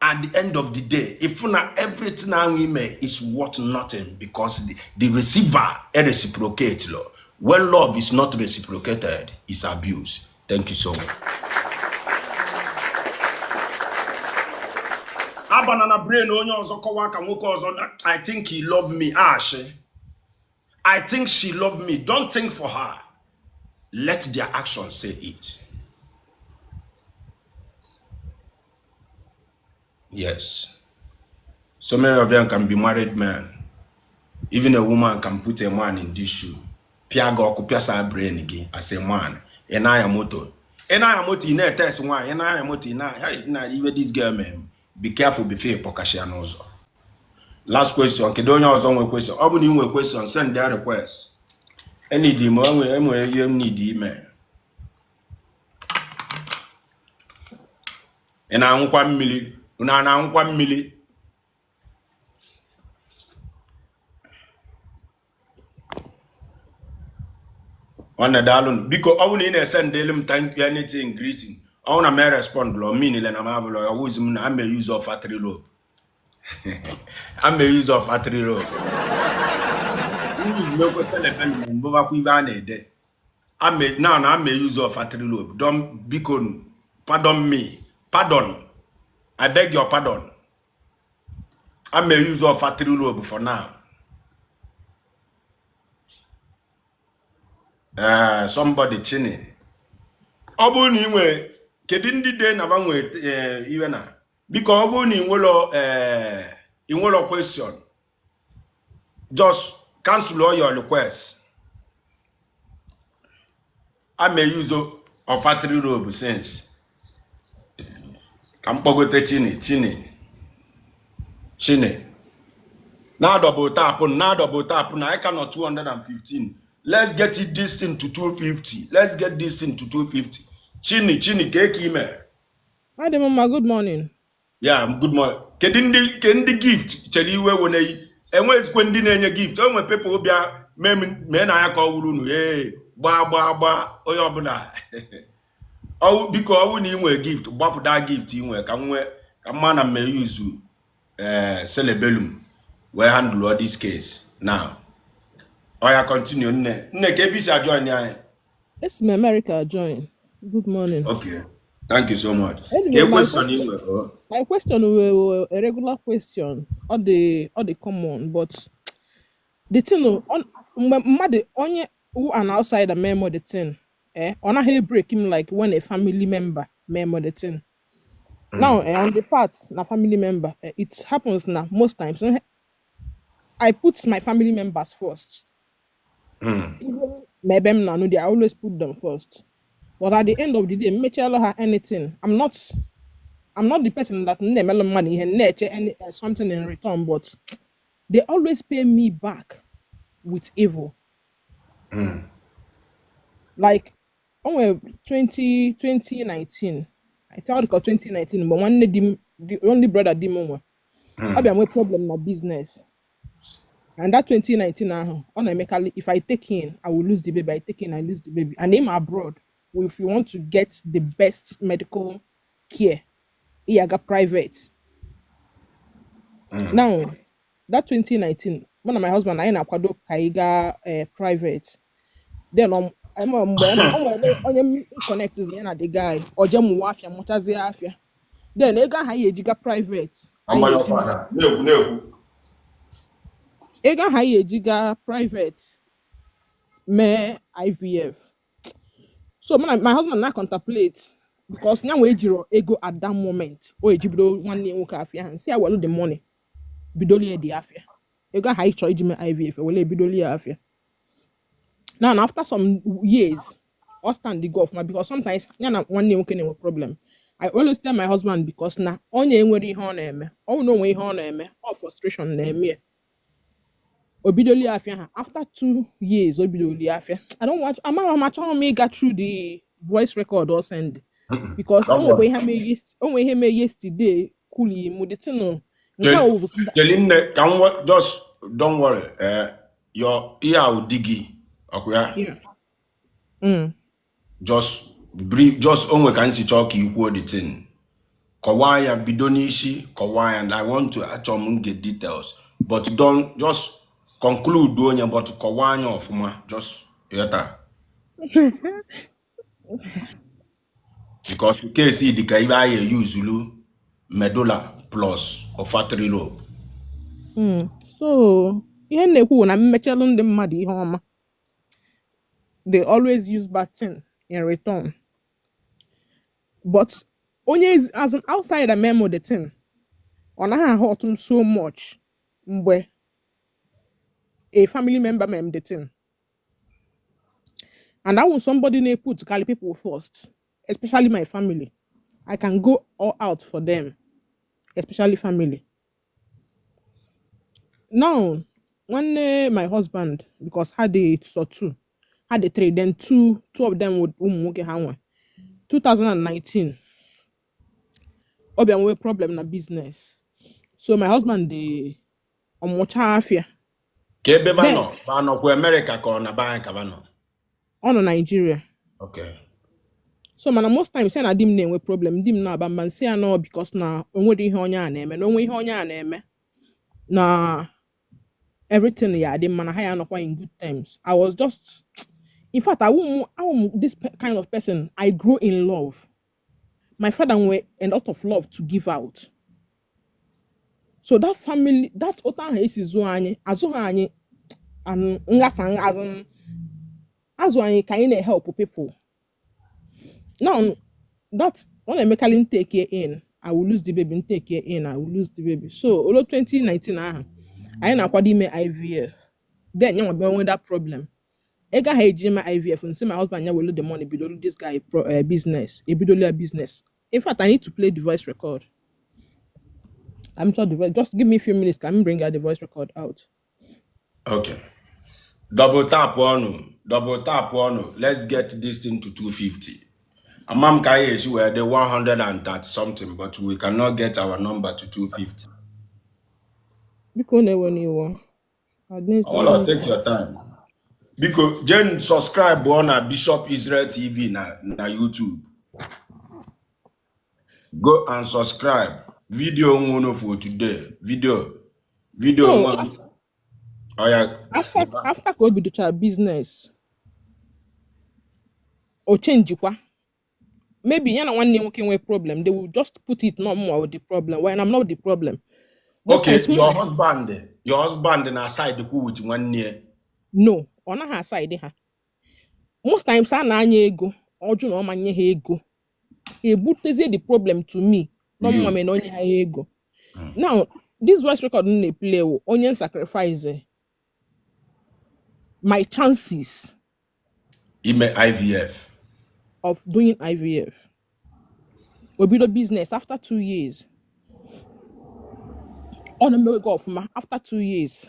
At the end of the day, if na everything ahụ ime is worth nothing because the receiver reciprocate lo. When love is not reciprocated, it's abuse. Thank you so much. Abana na brain onye ọzọ kọwaa ka nwoke ọzọ na I think he love me. Ashi. I think she love me. Don't think for her. Let their actions say it. Yes. So many of them can be married men. Even a woman can put a man in this shoe. Pịa gị ọkụ pịasa brain gị as a man. Ị na-anya moto. Ị na-anya moto ị na-etest nwaanyị. Ị na-anya moto ị na iwe this girl man. Be careful before ị pọkashịa n'ụzọ. Last question. Kedu onye ọzọ nwe question? Ọ bụ na ị nwe question, send their request. Enidi m enwere ihe m need ime. Ị na-aṅụkwa mmiri? Unu a na-aṅụkwa mmiri? Nwanne daalụ. Biko ọ bụrụ na ị na-esendịlụ m thank you anything greeting. Ọ na m respond lọ mean na m abụlọ ya wụzi m na I'm a use of factory rope. I'm a use of factory rope. Mmekwe selebelum mbụbakwa ibe a na-ede. Now na I'm a use of factory rope. Don't biko pardon me. Pardon. I beg your pardon. I'm a use of factory rope for now. Somebody chini. Ọ bụrụ na ị nwee kedu ndị dị na ba nwee iwe na biko ọ bụrụ na ị nwere ị nwere question, just cancel all your requests. I'm a use of factory rope since ka m kpọgote chini chini chini na double tap, na double tap na I cannot 215. Let's get it this thing to 250. Let's get this thing to 250. Chini chini ka eke ime. Hi there, Mama. Good morning. Yeah, good morning. Kedu ndị ke ndị gift chere iwe weneyi enwezikwe ndị na-enye gift enwe people bịa mee mee na ya ka ọ wuru unu ee gbaa gbaa gbaa onye ọbụla. Ọwụ biko ọwụ na ị nwee gift gbapụta gift ị nwee ka m nwee ka mma na mme yuzu celebellum wee handle all this case now. Oya continue nne nne ka ebe isi ajoin anyị. It's my America join. Good morning. Okay, thank you so much. Ka Anyway, my question ị question, nwere oh. my question will a regular question, all the common, but the thing on mgbe mmadụ onye who an outsider memo the thing, eh? On a break him like when a family member memo the thing. Now, on the part na family member, it happens now most times. I put my family members first. Even maybe I'm not, I always put them first. But at the end of the day, mmechala ha anything. I'm not the person that na-emelụ mmadụ ihe na-eche any something in return, but they always pay me back with evil. Like o nwere 20 2019, I think ọ 2019 mgbe nwanne di m, the only brother di m nwe, ọ bịa nwee problem na business. And that 2019 ahụ, ọ na-emekarị if I take in, I will lose the baby. I take in, I lose the baby. And in abroad, if you want to get the best medical care, ị ga private. Now, that 2019, mụ na my husband anyị na-akwado ka anyị gaa private. Then ama mgbe o nwere onye m connect ya na the guy, o je mụwa afịa, mụchazie afịa. Then ego ahụ anyị eji gaa private, anyị Agbanye eji ọkụ ada. Na-ekwu na-ekwu. Ego ahụ anyị eji gaa private mee IVF. So mụ na my husband na contemplate because ya nwee ejiro ego at that moment o eji bido nwanne ya nwoke afịa ahụ, nsị ya welu the money bidolie the afịa. Ego ahụ anyị chọrọ iji mee IVF wele ebidolie ya afịa. Now and after some years, ọ stand the go ọfụma because sometimes ya na nwanne ya nwoke na-enwe problem. I always tell my husband because na onye enwere ihe ọ na-eme, ọ bụ na onwe ihe ọ na-eme, ọ frustration na-eme ya. O bidolie afịa ha after 2 years o bidolie afịa. I don't want, amaghị m, achọghị m ịga through the voice record or send because o Don't nwekwa worry. ihe mee o nwe ihe mee yesterday kuli mu the thing nke a bụ Cheli nne ka m just don't worry. Your ihe ahụ di gị ọkụ ya. Yeah. Just brief, just onwe ka m si chọọ ka i kwuo the thing. Kọwaa ya bido n'isi kọwaa ya and I want to achọ m get details but don't just conclude onye but kọwaa anya ọfụma just yọta because case dị ka ibe anyị eyuzulu medulla plus olfactory lobe. So ihe m na-ekwu bụ na mmechalụ ndị mmadụ ihe ọma, they always use bad thing in return. But onye as an outsider memo the thing, ọ naghị ahụ ọtụ m so much mgbe a family member mem the thing. And that was somebody na put carry people first, especially my family. I can go all out for them, especially family. Now, nwanne my husband, because ha dị so two, ha dị three, then two of them would ụmụ nwoke ha nwe. 2019, ọ bịa nwee problem na business. So my husband dị ọmụcha afịa. Ka ebe ba Then nọ ba nọkwa Amerịka ka ọ na be anyị ka ba nọ? Ọ nọ Nigeria. Okay. So mana most times ya na di m na-enwe problem, di m na-aba mba, nsị ya nọ because na o nwere ihe onye a na-eme, na onwe ihe onye a na-eme na everything ya adị mma, na ha ya anọkwa in good terms. I was just, in fact, I won't this kind of person. I grow in love. My father nwere a lot of love to give out. So that family, that otu ahụ esi zụọ anyị, azụghị anyị and nghasa azụ azụ anyị ka anyị na-help people. Now that ọ na-emekarị ntake in, I will lose the baby, ntake in, I will lose the baby. So olo 2019 ahụ anyị na-akwado ime IVF, then ya nwa bịa nwee that problem. Ego ahụ eji eme IVF, nsị my husband ya welu the money bidolu this guy business, ebidolu ya business. In fact, I need to play the voice record. I'm sure the voice, just give me a few minutes ka m bring out the voice record out. Okay. Double tap on, double tap on. Let's get this thing to 250. Amam ka anyị esi wee dị 130 something, but we cannot get our number to 250. Biko, na-ewe n'iwe. I need I wanna take your time. Biko, jen subscribe on na Bishop Israel TV na YouTube. Go and subscribe. Video nwunu for today. Video So nwa. Oh yeah. after ka o bidochara business, o changekwa. Maybe ya na nwanne nwoke nwee problem, they will just put it no more with the problem when I'm not the problem. Most Okay, times your husband na side kwu with nwanne ya. No, ọ naghị aside ha. Most times a na-anya ego, ọjụ na ọ ma nye ha ego, ha ebutezie the problem to me na You. ọmụma mere na onye ha ego. Now this voice record m na-eplay wụ onye sacrifice my chances Ime IVF. Of doing IVF. O bido business after 2 years, ọ na-emewe gị ọfụma after 2 years,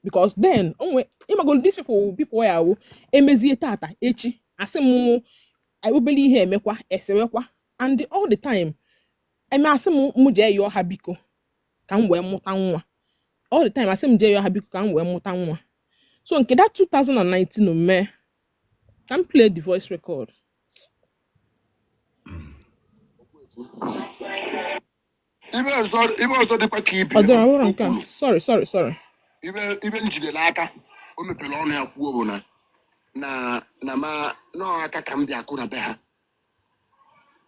because then onwe ịmago these people ya wụ emezie tata, echi asị m obere ihe emekwa esewekwa, and all the time eme asị m mụ jee yọọ ha biko ka m wee mụta nwa. All the time asị m jee yọọ ha biko ka m wee mụta nwa. So nke that 2019 mee ka m play the voice record. Ibe ọzọ dịkwa ka ibe Ọ dịrọ ọhụrụ o nke a. kwuru. Sorry, sorry, sorry. Ibe m jidere aka o mepere ọnụ ya kwuo bụ na ma nọọ aka ka m bịa akụ na be ha,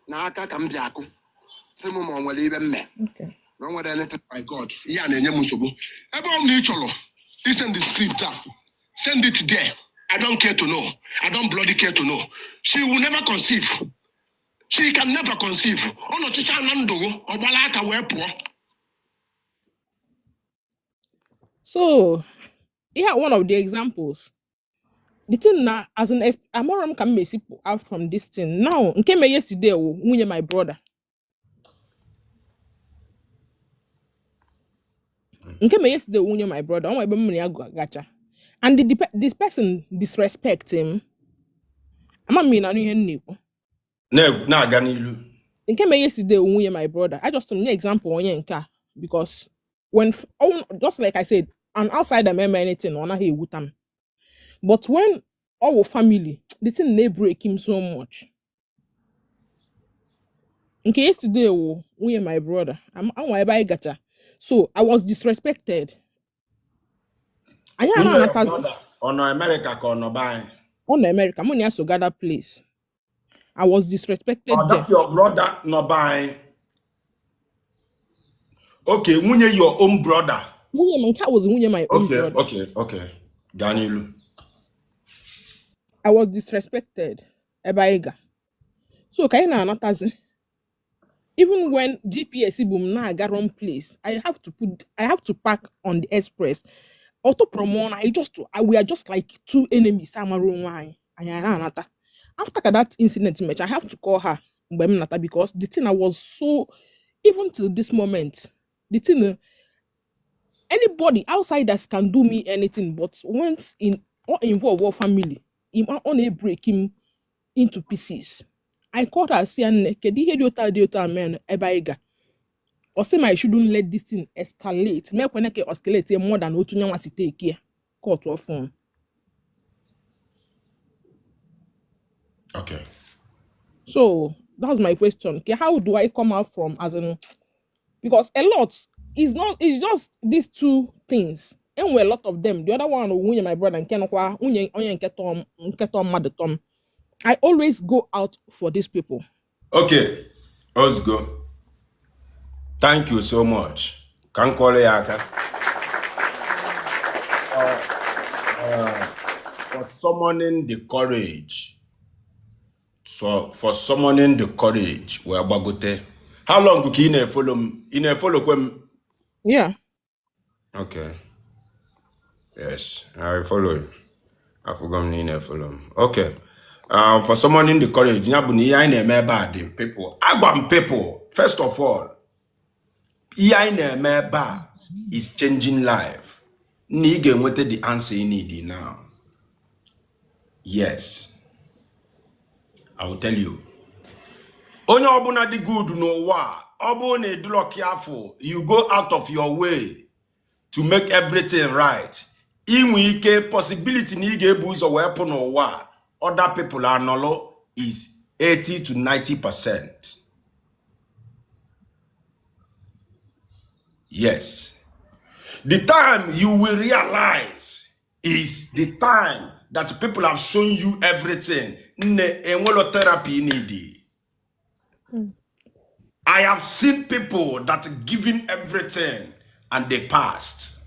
na aka ka m bịa akụ sị m ma ọ nwere ibe mme na o nwere anything. My God, ihe a na-enye m nsogbu. Ebe ọ bụla ị chọrọ isend the script a, send it there. I don't care to know. I don't bloody care to know. She will never conceive. She can never conceive. Ọ nọchicha na ndụ gị, ọ gbala aka wee pụọ. So yeah, one of the examples, the thing na as an amara m ka m esi pụ out from this thing now. Nke mee yesterday wụ nwunye my brother. Nke mee yesterday wụ nwunye my brother. Ọ nwe ebe m na ya gacha and this person disrespect him. Ama m na ihe m na-ekwu. Na-aga n'ilu. Nke mee yesterday wụ nwunye my brother. I just nye example onye nke a because when oh, just like I said, an outsider may anything, ọ naghị ewuta m, but when our family, the thing na break him so much. Nke yesterday wụ nwunye my brother. Anwa ebe anyị gacha, so I was disrespected. Anyị Nwunye your ana-anatazi. brother ọ nọ Amerịka ka ọ nọ be anyị? Ọ nọ America. Mụ na ya so gather place. I was disrespected Ọ there. That your brother nọ be anyị? Okay, nwunye your own brother. Nwunye m nke a was nwunye my own brother. Okay, gaa n'ilu. I was disrespected ebe anyị ga. So ka anyị na-anatazi, even when GPS bụ m na-aga wrong place, I have to park on the express. Ọ tụpụrụ m ọnụ. I just I, we are just like two enemies amara onwe anyị. Anyị na-anata. After ka that incident mecha, I have to call her mgbe m nata because the thing I was so, even till this moment, the thing, anybody outsiders can do me anything, but once in or involve our family, ọ na-break him into pieces. I called her, sị ya, nne, kedu ihe dị otu a dị otu a mere ebe anyị ga? Ọ sị ma I shouldn't let this thing escalate, mekwene ka escalate more than otu nyanwa si take ya cut off phone. So that's my question. Okay, how do I come out from, as in, because a lot is not, it's just these two things. And we a lot of them. The other one, nwunye my brother, nke nọkwa nwunye onye nke tọm nke tọm mmadụ tọm. I always go out for these people. Okay, let's go. Thank you so much. Ka m kụọrọ ya aka. For summoning the courage. So for summoning the courage, wee gbagote. How long ka ị na-efolo m? Ị na-efolokwe m? Yeah. Okay. Yes, I follow you. Afụgo m na ị na-efolo m. Okay. For summoning the courage, ya bụ na ihe anyị na-eme ebe a dị people. Agwa m people, first of all, ihe anyị na-eme ebe a is changing life. Na ị ga-enweta the answer you need now. Yes, I will tell you. Onye ọbụla dị good n'ụwa a, ọ bụrụ na ị dịrọ careful, you go out of your way to make everything right. Inwe ike possibility na ị ga-ebu ụzọ wee pụ n'ụwa a, other people anọlụ is 80 to 90%. Yes. The time you will realize is the time that people have shown you everything. Nne, enwelo therapy you need. I have seen people that given everything and they passed.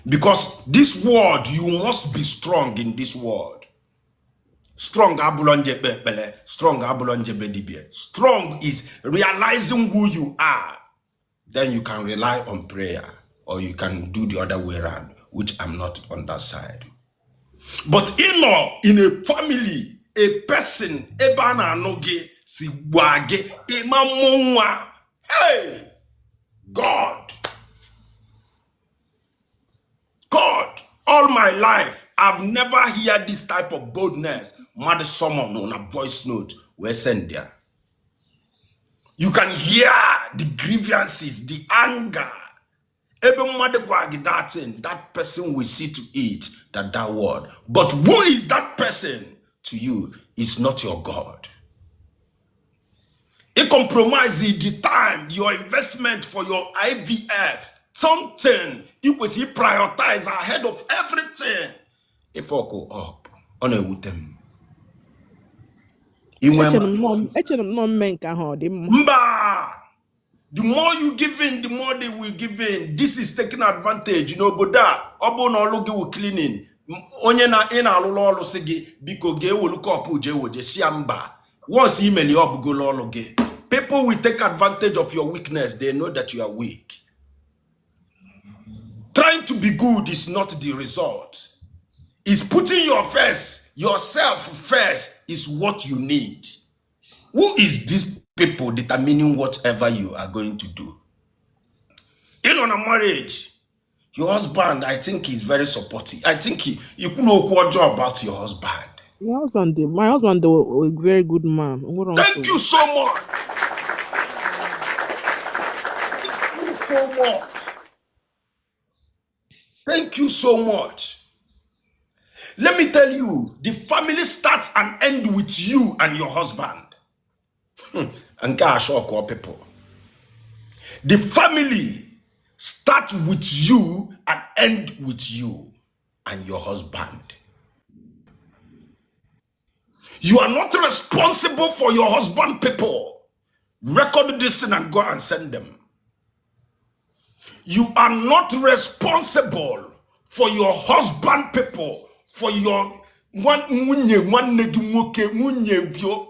Because this world, you must be strong in this world. Strong abụlọ nje kpe ekpele, strong abụlọ nje be dibia. Strong is realizing who you are. Then you can rely on prayer, or you can do the other way around, which I'm not on that side. But in a family, a person, ebe a na-anụ gị si gwa gị ịma mmụ nwa. Hey, God, God, all my life, I've never heard this type of boldness. Mmadụ summon on a voice note wee send there. You can hear the grievances, the anger. Ebe mmadụ gwa gị that thing, that person will see to it that that word. But who is that person to you is not your God. It compromises the time, your investment for your IVF, something you will prioritize ahead of everything. If I go up, ọ na-ewute m. Inwe Echere m nọọ echere m nọọ mme nke ahụ ọ dị mma. Mba! The more you give in, the more they will give in. This is taking advantage. N'obodo a, ọ bụrụ na ọlụ gị wụ cleaning, onye na ị na-alụlụ ọlụ sị gị, biko ga-ewelu kọpụ jee weje shia mba. Once imeli ọ bụgolo ọlụ gị. People will take advantage of your weakness. They know that you are weak. Trying to be good is not the result. It's putting yourself first is what you need. Who is these people determining whatever you are going to do? In on a marriage, your husband, I think he's very supportive. I think he you could know about your husband. My husband a very good man. Nwere Thank you nsogbu. so much. Thank you so much. Thank you so much. Let me tell you, the family starts and ends with you and your husband. And shock all people. The family starts with you and end with you and your husband. You are not responsible for your husband people. Record this thing and go and send them. You are not responsible for your husband people, for your one nwunye nwanne gị nwoke nwunye gị.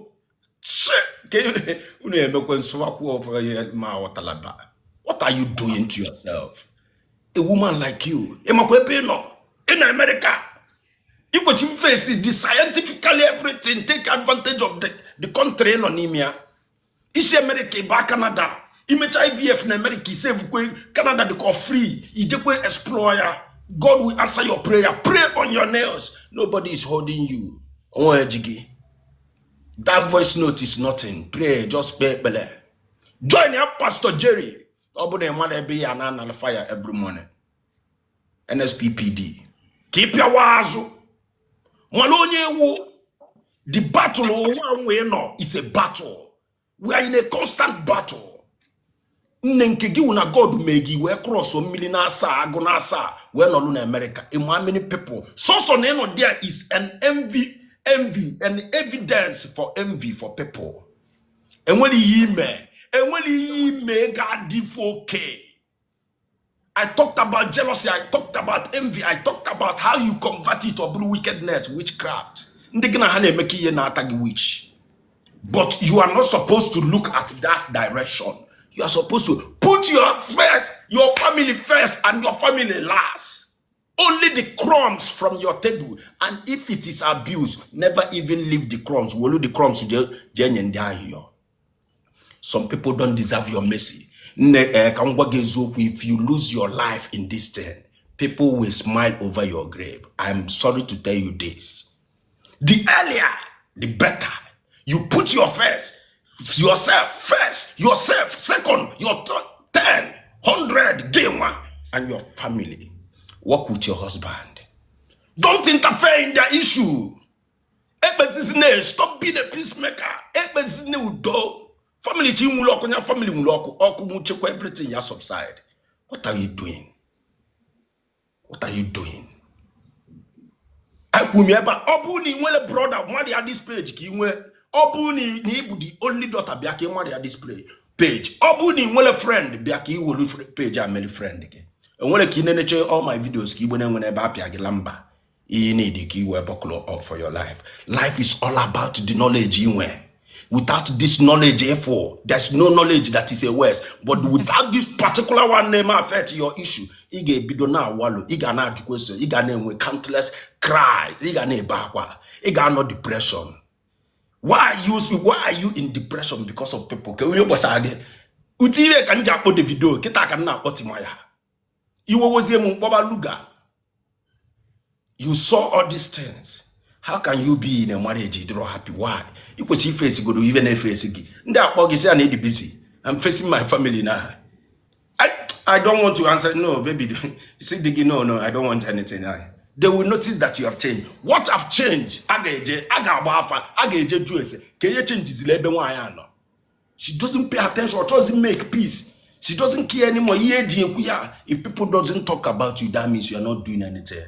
Unu emekwe nsụwakwu ọfọ ihe ma aghọtala ba. What are you doing to yourself? A woman like you, ịmakwa ebe ị nọ? Ị na America. Ikwechi face the scientifically everything, take advantage of the country ị nọ n'ime ya. Isi America ịba Canada. Imecha IVF na America isevukwe Canada dịka free. Ijekwe explore ya. God will answer your prayer. Pray on your nails. Nobody is holding you. Onwe eji gị. That voice note is nothing. Pray, just pray ekpele. Join ya Pastor Jerry. Ọ bụ na ị mara ebe ya na-anara fire every morning. NSPPD. Ka ị pịawa azụ. Mana onye ewu. The battle ụwa nwee nọ is a battle. We are in a constant battle. Nne nke gị wụ na God mee gị wee cross mmiri na asaa agụ na asaa wee nọlụ na America. Ịma how many people sọsọ na ịnọ there is an envy an evidence for envy for people. Enwere ihe ime, enwere ihe ime ga-adị okay. I talked about jealousy, I talked about envy, I talked about how you convert it or bụrụ wickedness, witchcraft. Ndị gị na ha na-emekọ ihe na-ata gị witch. But you are not supposed to look at that direction. You are supposed to put your first, your family first, and your family last. Only the crumbs from your table. And if it is abuse, never even leave the crumbs. Wolu the crumbs je nye ndị ahịa. Some people don't deserve your mercy. Nne, ka m gwa gị eziokwu, if you lose your life in this thing, people will smile over your grave. I'm sorry to tell you this. The earlier, the better. You put your first, yourself first, yourself second, your third, 10, 100, game one, and your family. Work with your husband. Don't interfere in their issue. Ekpezizine, stop being a peacemaker. Ekpezizine udo. Family chi nwụrụ ọkụ, ya family nwụrụ ọkụ, ọkụ nwụchekwa everything ya subside. What are you doing? What are you doing? Akwụ m ebe a, ọ bụrụ na ị nwere brother, mmadụ ya this page ka ị nwee. Ọ bụrụ na ị bụ the only daughter, bịa ka ị mmadụ ya this page. Ọ bụrụ na ị nwere friend, bịa ka ị were page a mere friend gị. Enwere ka ị na-eneche all my videos ka igbe na-enwere ebe apịa gị lamba. Ihe need ka ị wee buckle up for your life. Life is all about the knowledge ị nwee. Without this knowledge, therefore, there's no knowledge that is a waste. But without this particular one name affect your issue, ị ga-ebido na-awalo, ị ga na-ajụ question, ị ga na-enwe countless cries, ị ga na-ebe akwa, ị ga-anọ depression. Why are you in depression because of people? Ka onye gbasara gị. Ụtụ ire ka m ji akpọ Davido, kịta ka m na-akpọ Timaya. Iwewozie m mkpọba Luga. You saw all these things. How can you be in a marriage you don't happy? Why? You kwesịrị ifesi godo even efesi gị. Ndị akpọ gị sị ya na ịdị busy. I'm facing my family now. I don't want to answer. No, baby. You see, Diggy, no, I don't want anything. They will notice that you have changed. What have changed? A ga-eje, a ga-agba afa, a ga-eje jụ ese. Ka ihe changezila ebe nwaanyị a nọ. She doesn't pay attention or doesn't make peace. She doesn't care anymore. Ihe eji ekwu ya. If people doesn't talk about you, that means you are not doing anything.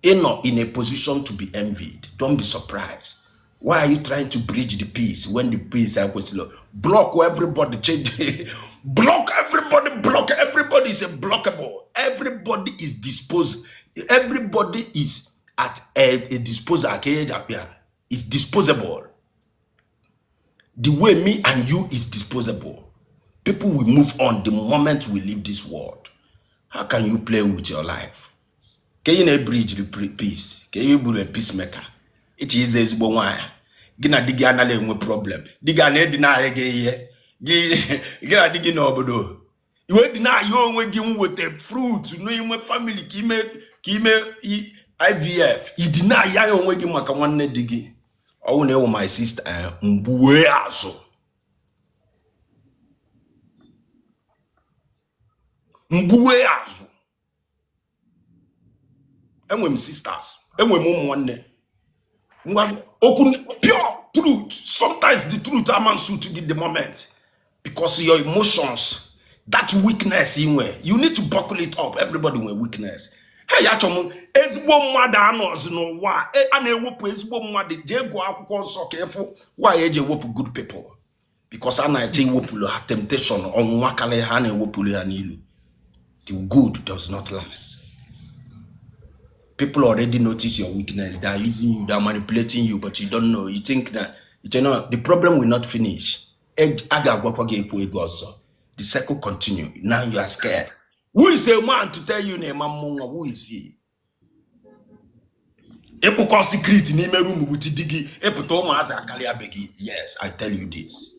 You're not in a position to be envied. Don't be surprised. Why are you trying to bridge the peace when the peace is block everybody? Change, block everybody. Block everybody is a blockable. Everybody is disposed. Everybody is at a disposal. It's disposable. The way me and you is disposable. People will move on the moment we leave this world. How can you play with your life? Ka ị na-ebridge the peace, ka ị bụrụ a peacemaker. Iche ize ezigbo nwaanyị, gị na di gị anaghị enwe problem. Di gị a na-edina gị ihe gị, gị na di gị n'obodo iwe dị na-ayọ onwe gị nweta fruit n'ime family ka ime IVF ịdị na-aya ya onwe gị maka nwanne di gị. Ọwụ na ewu my sister, mgbuwe azụ, mgbuwe azụ. Enwe m sisters, enwe m ụmụ nwanne. Ngwa okwu pure truth. Sometimes the truth ama suit gị the moment because your emotions, that weakness ị nwe, you need to buckle it up. Everybody nwe weakness. Hey, achọ m ezigbo mmadụ anọzi n'ụwa a na-ewepụ ezigbo mmadụ. Jee gụọ akwụkwọ nsọ ka ịfụ why eji ewepụ good people, because a na-eche iwepụrụ ha temptation, ọnwụnwa karịa ha na-ewepụrụ ya n'ilu. The good does not last. People already notice your weakness. They are using you, they are manipulating you, but you don't know. You think that you know the problem will not finish. A ga-agwakwa gị ekwu ego ọzọ. The cycle continue. Now you are scared. Who is a man to tell you na ịma mmụ nwa? Who is he? Ịkpụkọ secret n'ime room with di gị, ịpụta ụmụazị akarịa be gị. Yes, I tell you this.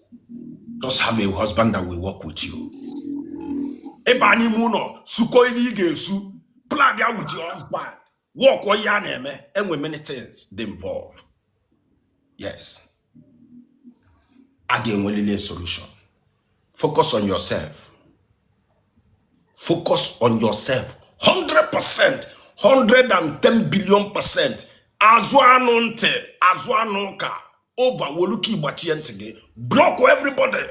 Just have a husband that will work with you. Ịba n'ime ụlọ, sukọ ihe ị ga-esu, plan ya with your husband. Work ihe a na-eme. Enwe many things dey involve. Yes. A ga-enwelili a solution. Focus on yourself. Focus on yourself. 100%, 110 billion%. Azụ anụ ntị, azụ anụ ụka, over woluka ịgbachie ntị gị. Block everybody.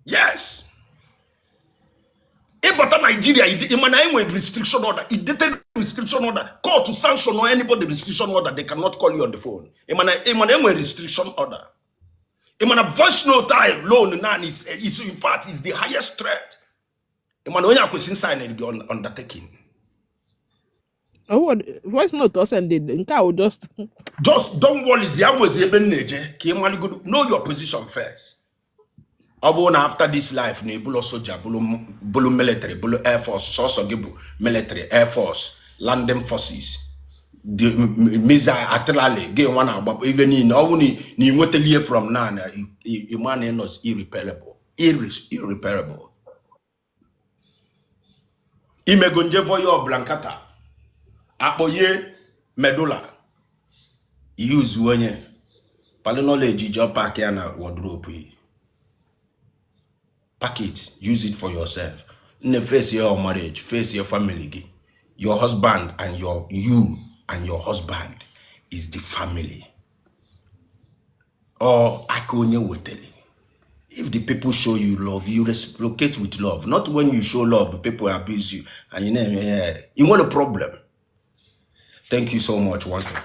Yes. Ịbata Nigeria, ị ma na enwe restriction order, idete restriction order, call to sanction or anybody restriction order, they cannot call you on the phone. Ị ma na enwe restriction order. Ị ma na voice note alone now is in fact is the highest threat. Ị ma na onye akwesị sign the undertaking. Oh, voice note ọ send nke a wụ just Just don't worry, ya nwezi ebe m na-eje ka ị maligodo know your position first. Ọ bụrụ na after this life na ebulu soja, bụlụ military, bụlụ air force, sọsọ gị bụ military, air force, landing forces, the missile, artillery gị nwa na-agbapụ ife niile, ọ bụrụ na ị nwetala ihe from now na ịma na ịnọ irreparable, irreparable. Imego nje voyo ọbụla nkata akpọye medulla use onye pali knowledge ije pack ya na wardrobe yi. Pack it, use it for yourself. Nne, face your marriage, face your family gị. Your husband and your, you and your husband is the family. Or aka onye wetere. If the people show you love, you reciprocate with love. Not when you show love, people abuse you and you know, yeah, you want a problem. Thank you so much once again.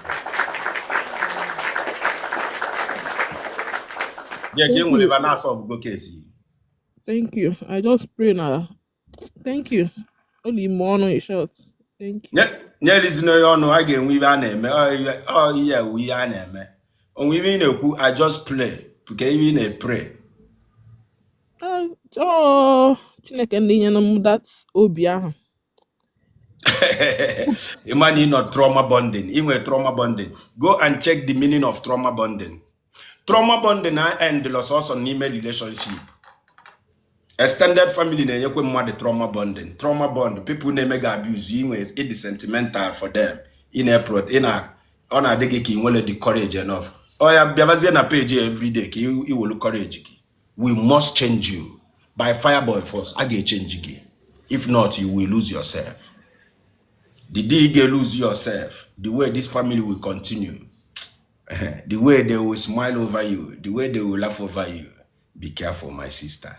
Yeah, Thank gị nwere you. ebe a na-asọlve go case. Thank you. I just pray na. Thank you. Only more in short. Thank you. Nye elizina onye ọnụ a ga-enwe ibe a na-eme. Ọ ihe ewu ihe a na-eme onwe ibe ị na-ekwu. I just play nke ibe ị na-epray. Ah, oh, Chineke ndị nyere m that obi ahụ. Ịma na ị nọ trauma bonding, ị nwere trauma bonding. Go and check the meaning of trauma bonding. Trauma bonding na end sọsọ n'ime relationship. Extended family na-enyekwa mmadụ trauma bonding. Trauma bond, people na-eme gị abuse, ị nwe ịdị sentimental for them, ị na-epro, ị na ọ na-adị gị ka ị nwere the courage enough. Ọ ya bịabazie na page everyday ka ị welu courage gị. We must change you by fire by force. A ga-echange gị. If not, you will lose yourself. The day you ga lose yourself, the way this family will continue, the way they will smile over you, the way they will laugh over you. Be careful, my sister.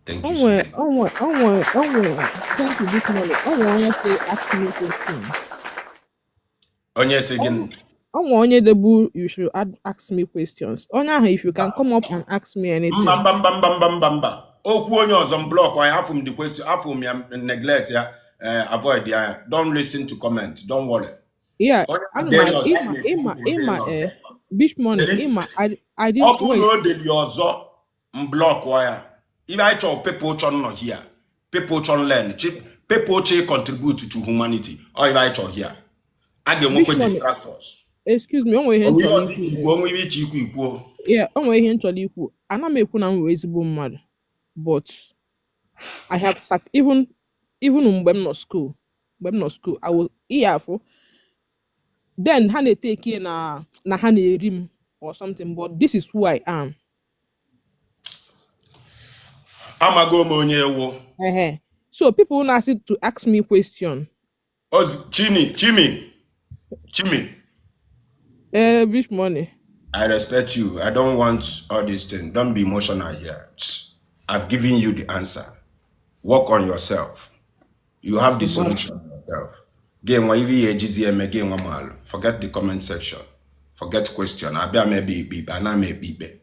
Thank you so Onwe much. onwe onwe onwe, thank you this morning. Onwe onye say ask me questions. Onye sị gịnị? Onwe onye debu you should ask me questions. Onye ahụ, if you can come up and ask me Mba. anything. Mba, mba, mba, mba, mba, mba. Okwu onye ọzọ m block ya. Afụ m the question, afụ m ya, neglect ya, avoid ya. Don't listen to comment, don't worry. Yeah, Onye ana deli m ọzọ ịma ịma ịma Beach Money. Deli? Ịma I Ọ didn't bụrụ na wait. o deli ọzọ, m block ya. Ibe anyị chọrọ, people chọ nọ here, people chọ learn, people chọ contribute to humanity. Ọ ibe anyị chọrọ here, a ga-enwekwa Beach Money. distractors. Excuse me, onwe ihe m Onwe ihe chọrọ ọzọ ikwu. iche ikwu, onwe ihe iche ikwu, ikwuo. Yeah, onwe ihe m chọrọ ikwu. Ana m ekwu na m wee ezigbo mmadụ, but I have sac even mgbe m nọ school, I was ihe afụ then ha na-eteke na ha na-eri m or something, but this is who I am. Amago m onye ewu. Ehe. So people na-asị to ask me question. Chini, Chimi, Chimi. Eh, Beach Money. I respect you. I don't want all these things. Don't be emotional here. I've given you the answer. Work on yourself. You have the Nsogbu solution yourself. Gị nwa ife ihe ejizi eme gị nwa malụ. Forget the comment section. Forget question. Abịa m ebe ikpe ikpe, ana m ekpe ikpe.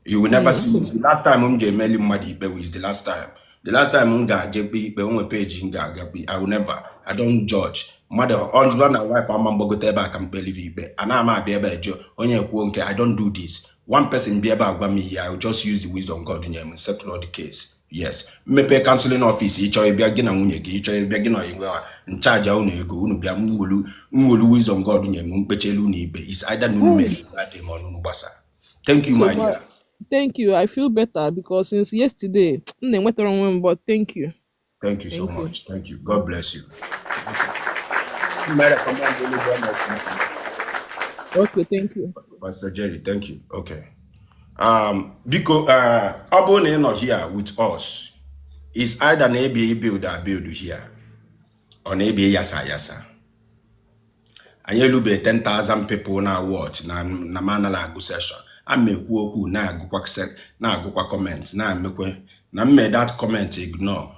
You will never see me. The last time m ga-emeli mmadụ ikpe was the last time. The last time m ga-aje kpe ikpe, o nwe page m ga-aga kpe. I will never. I don't judge. Mmadụ husband and wife ama mgbagote ebe a ka m kpelive ikpe. Ana m abịa ebe a jụọ onye kwuo nke. I don't do this. One person bịa ebe a gwa m ihe, I will just use the wisdom God nye m, settle all the case. Yes. Mmepe counseling office, ịchọ ịbịa gị na nwunye gị, ịchọ ịbịa gị na igwe ha, nchaja unu ego unu bịa, m welu wisdom God nye m mkpechelu unu ikpe. It's either na unu meri that day ma ọ na unu gbasa. Thank you, my Nsogbu dear. Thank you. I feel better because since yesterday m na-enwetara onwe m, but thank you. Thank you so Thank you. much. Thank you. God bless you. M recommend only one of Okay, thank you. Pastor Jerry, thank you. Okay. Biko, ọ bụrụ na ị nọ here with us, is either na ebi build a build here or na ebi yasa yasa. Anyị elube 10,000 people na watch na na m anara agụ session. A m ekwu okwu na-agụkwa na-agụkwa comment na-emekwe na m mee that comment ignore.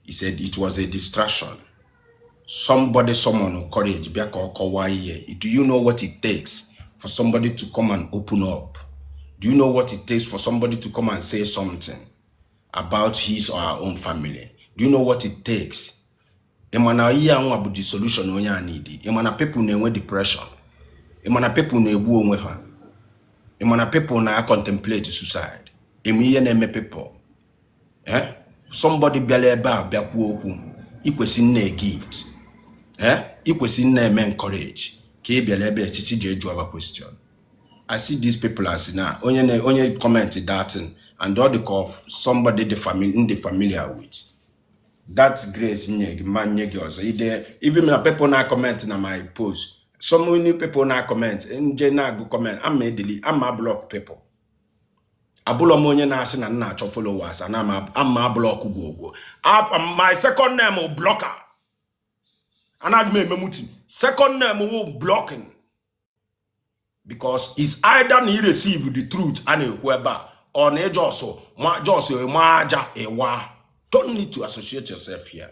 He said it was a distraction. Somebody summon courage bịa ka ọ kọwaa ihe. Do you know what it takes for somebody to come and open up? Do you know what it takes for somebody to come and say something about his or her own family? Do you know what it takes? Ị ma na ihe anwa bụ the solution onye a need. Ị ma na people na-enwe depression. Ị ma na people na-egbu onwe ha. Ị ma na people na-contemplate suicide. Ị ma ihe na-eme people. Eh? Somebody bịara ebe a bịa kwuo okwu. I kwesị nna gift. Eh? I kwesị nna eme encourage. Ka ị bịara ebe echichi ji eju aba question. I see these people as na onye na onye comment that thing and all the of somebody the family ndị familiar with. That grace nye gị ma nye gị ọzọ ide even na people na comment na my post, so many people na comment nje na-agụ comment ama edeli ama block people. Abụlọ m onye na-asị na m na-achọ followers ana ama block gwogwo. My second name bụ blocker. Anaghị m eme mutin. Second name wụ blocking because it's either na you receive the truth a na-ekwu ebe a or na ịjọsụ ma jọsụ ma aja ịwa. Don't need to associate yourself here.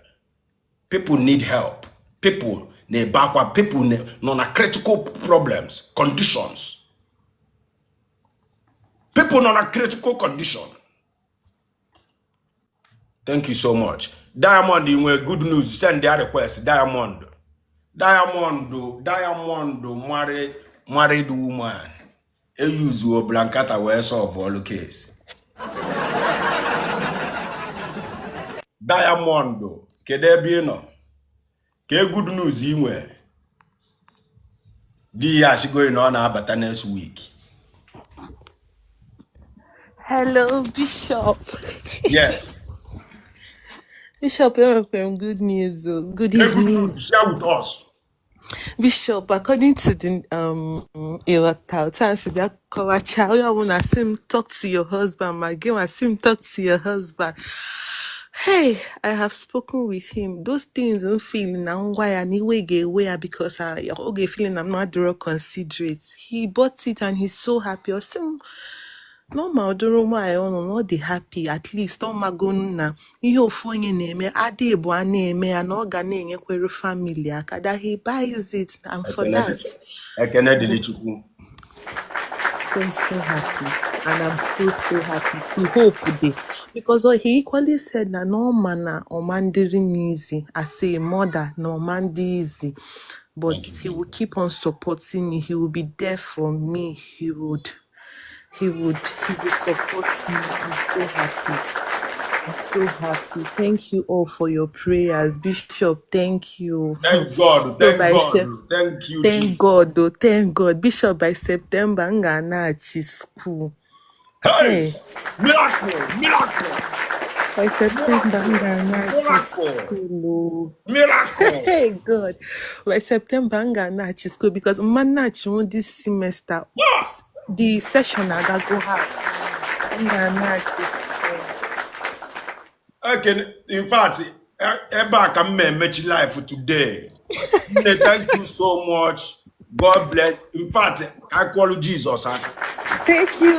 People need help. People na-ebe akwa. People nọ na critical problems, conditions. People nọ na critical condition. Thank you so much. Diamond, ị nwere good news. Send their request. Diamond. Diamond, Diamond married woman. Eyuzuo blankata wee solve all case. Diamond, kedu ebe ị nọ? Ka good news ị nwere? Di ya achịgoghị na ọ na-abata next week. Hello, Bishop. Yes. Bishop, enwekwara m good news. Oh. Good Hey, good evening. news. Share with us. Bishop, according to the ịghọta otu a si bịa kọwachaa onye ọbụla sị m talk to your husband, ma gị nwa sị m talk to your husband. Hey, I have spoken with him. Those things m feel na ngwa ya na iwe ga-ewe ya because oge feeling na m adịrọ considerate. He bought it and he's so happy. Ọ sị m na ọ ma ụdịrị nwaanyị ọnụ na ọ dị happy, at least ọ magonu na ihe ofu onye na-eme adị bụ a na-eme ya na ọ ga na-enyekwere family aka, that he buys it and for Ekene that ekene dịrị Chukwu. I'm so happy and I'm so so happy to hope today because he equally said na no man ọma ndịrị m easy as a mother na ọma ndị easy, but Thank you. he will keep on supporting me. He will be there for me. He would support me. I'm so happy. I'm so happy. Thank you all for your prayers. Bishop, thank you. Thank God. So Thank by God. Thank you, thank Jesus. God though, thank God. Bishop, by September, I'm gonna school. Hey, Hey, miracle, miracle, by September, I'm miracle, gonna miracle, school. Oh. miracle. Hey God. By September, I'm gonna school because man this semester, Ah! the session I gotta go out. I'm gonna school. Okay, in fact, ebe a ka m ma-emechi life today. Nne, thank you so much. God bless. In fact, I call Jesus aka. Thank you.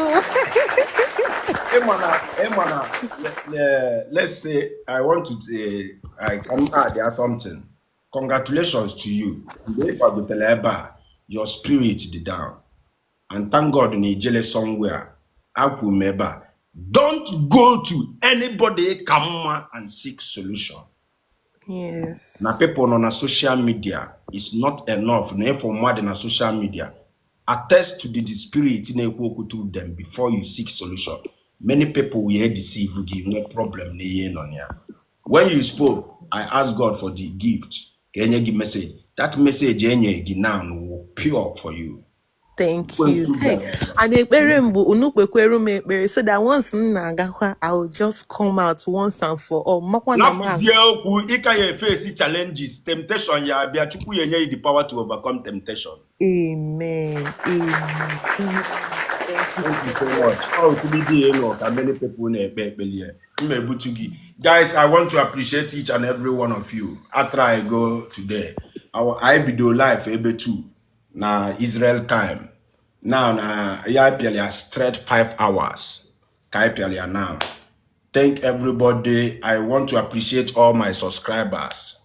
Ịma na, let's say I want to I can add there something. Congratulations to you. Mgbe ị kwagotere ebe a, your spirit dị down. And thank God na ijele somewhere. Akwụ m ebe a. Don't go to anybody ka mma and seek solution. Yes. Na people nọ na social media is not enough na ịfụ mmadụ na social media. Attest to the spirit na-ekwu okwu through them before you seek solution. Many people will deceive gị, nwee problem na ihe nọ na ya. When you spoke, I asked God for the gift ka enye gị message. That message enye gị now will pure for you. Thank you. Hey, and ekpere m bụ unu kpekwere m ekpere so that once m na-agakwa, I will just come out once and for all. Makwa na m Lapụzie okwu ịka ya efesi challenges, temptation ya abịa, Chukwu ya enye you the power to overcome temptation. Amen. Amen. Thank you. Thank you Thank you so so much. much. Ọ otu dị elu ka many people na-ekpe ekpeli mma ebutu gị. Guys, I want to appreciate each and every one of you. I try go today. Our I bido life ebe 2. na Israel time. Now na ya pịara ya straight 5 hours ka anyị pịara ya now. Thank everybody. I want to appreciate all my subscribers.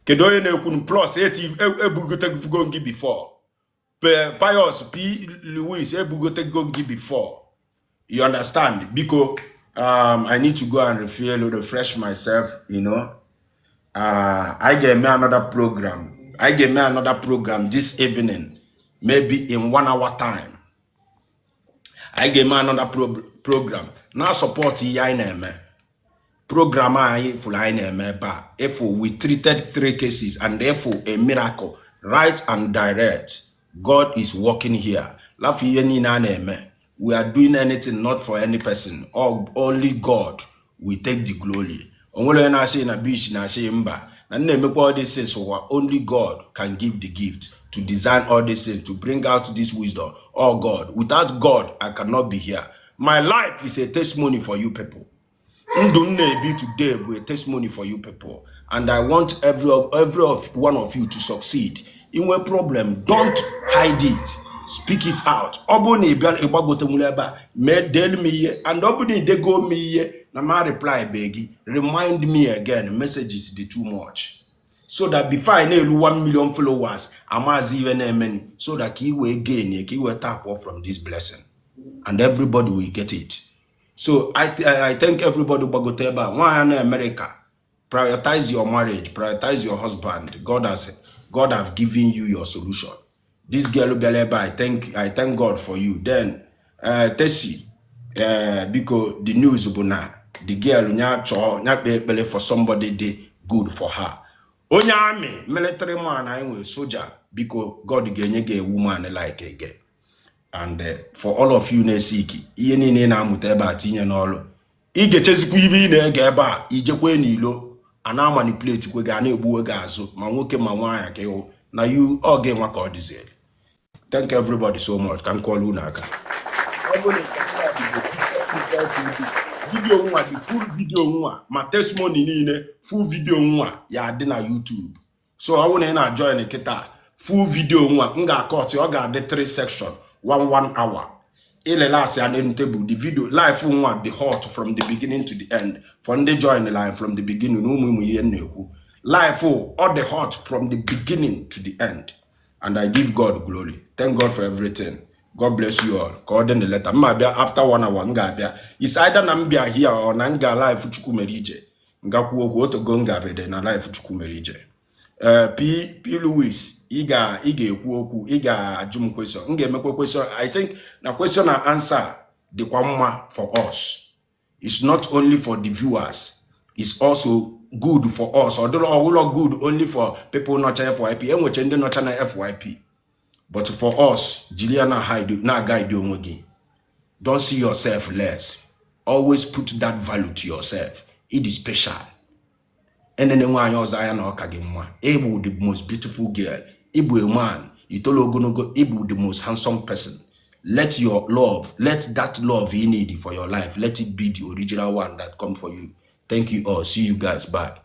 Kedu onye na-ekwu plus ebugotego gị before? Pius P. Louis ebugotego gị before. You understand? Biko, I need to go and refresh myself. I get me another program. I get me another program this evening, maybe in 1 hour time. I get me another program. Now support ihe anyị na-eme. Program anyị fụrụ anyị na-eme ebe a. If we treated 3 cases and therefore a miracle, right and direct. God is working here. Laugh ihe niile a na-eme. We are doing anything not for any person. Only God will take the glory. Onwere onye na-asị na beach na-asị mba. Na nna emekwa all these things ụwa. Only God can give the gift to design all these things, to bring out this wisdom. Oh God, without God, I cannot be here. My life is a testimony for you people. Ndụ m na-ebi today bụ a testimony for you people. And I want every of one of you to succeed. Inwe problem, don't hide it. Speak it out. Ọ bụrụ na ị bịa ịgbagotenwuru ebe a, mee deelu m ihe. And ọ bụrụ na ị dego m ihe na ma reply be gị, remind me again. Messages dị too much. So that before I na-eru 1 million followers, amazi ihe na-eme, so that ka ị wee gain, ka ị wee tap off from this blessing. And everybody will get it. So I thank everybody gbagote ebe a. Nwaanyị na America, prioritize your marriage, prioritize your husband. God have given you your solution. This girl bịara ebe a, I thank God for you. Then Tessie, biko the news bụ na the girl nya chọọ nya kpee ekpere for somebody dị good for her. Onye army, military man anyị nwere soja, biko God ga-enye gị a woman like again. And for all of you na-esiki ihe niile ị na-amụta ebe a tinye n'ọrụ. Ị ga-echezikwa ibe ị na-ege ebe a, ijekwe n'ilo a na-amanipulate kwe gị, a na-egbuwe gị azụ ma nwoke ma nwaanyị ka ịhụ na you ọ ga-enwa ka ọ dịziere. Thank everybody so much. Ka m kụọrọ unu aka. Ọ bụrụ na ị subscribe video nwa, the full video nwa ma testimony niile, full video nwa ya adị na YouTube. So ọ bụrụ na ị na-join kịta, full video nwa m ga-akọtị, ọ ga-adị 3 section, 1 hour. Ilele asị ya n'elu tebụl, the video life nwa dị hot from the beginning to the end. For ndị join line from the beginning, ụmụ ụmụ ihe m na-ekwu. Life ọ dị hot from the beginning to the end. And I give God glory. Thank God for everything. God bless you all. Ka ọ dị na leta. M abịa after 1 hour, m ga-abịa. It's either na m bịa here or na m ga live Chukwumerije. M gakwuo okwu otogo m gabede na live Chukwumerije. P. Louis, ị ga-ekwu okwu, ị ga-ajụ m question. M ga-emekwa question. I think na question and answer dịkwa mma for us. It's not only for the viewers. It's also good for us. Ọ dịrọ ọwụlọ good only for people nọcha FYP. Enweche ndị nọcha na FYP. But for us, jiri ya na hide, na guide onwe gị. Don't see yourself less. Always put that value to yourself. It is special. Enene nwaanyị ọzọ anya na ọka gị mma. Ị bụ the most beautiful girl. Ị bụ a man. Ị tolo ogologo. Ị bụ the most handsome person. Let your love, let that love you need for your life, let it be the original one that come for you. Thank you all. See you guys. Bye.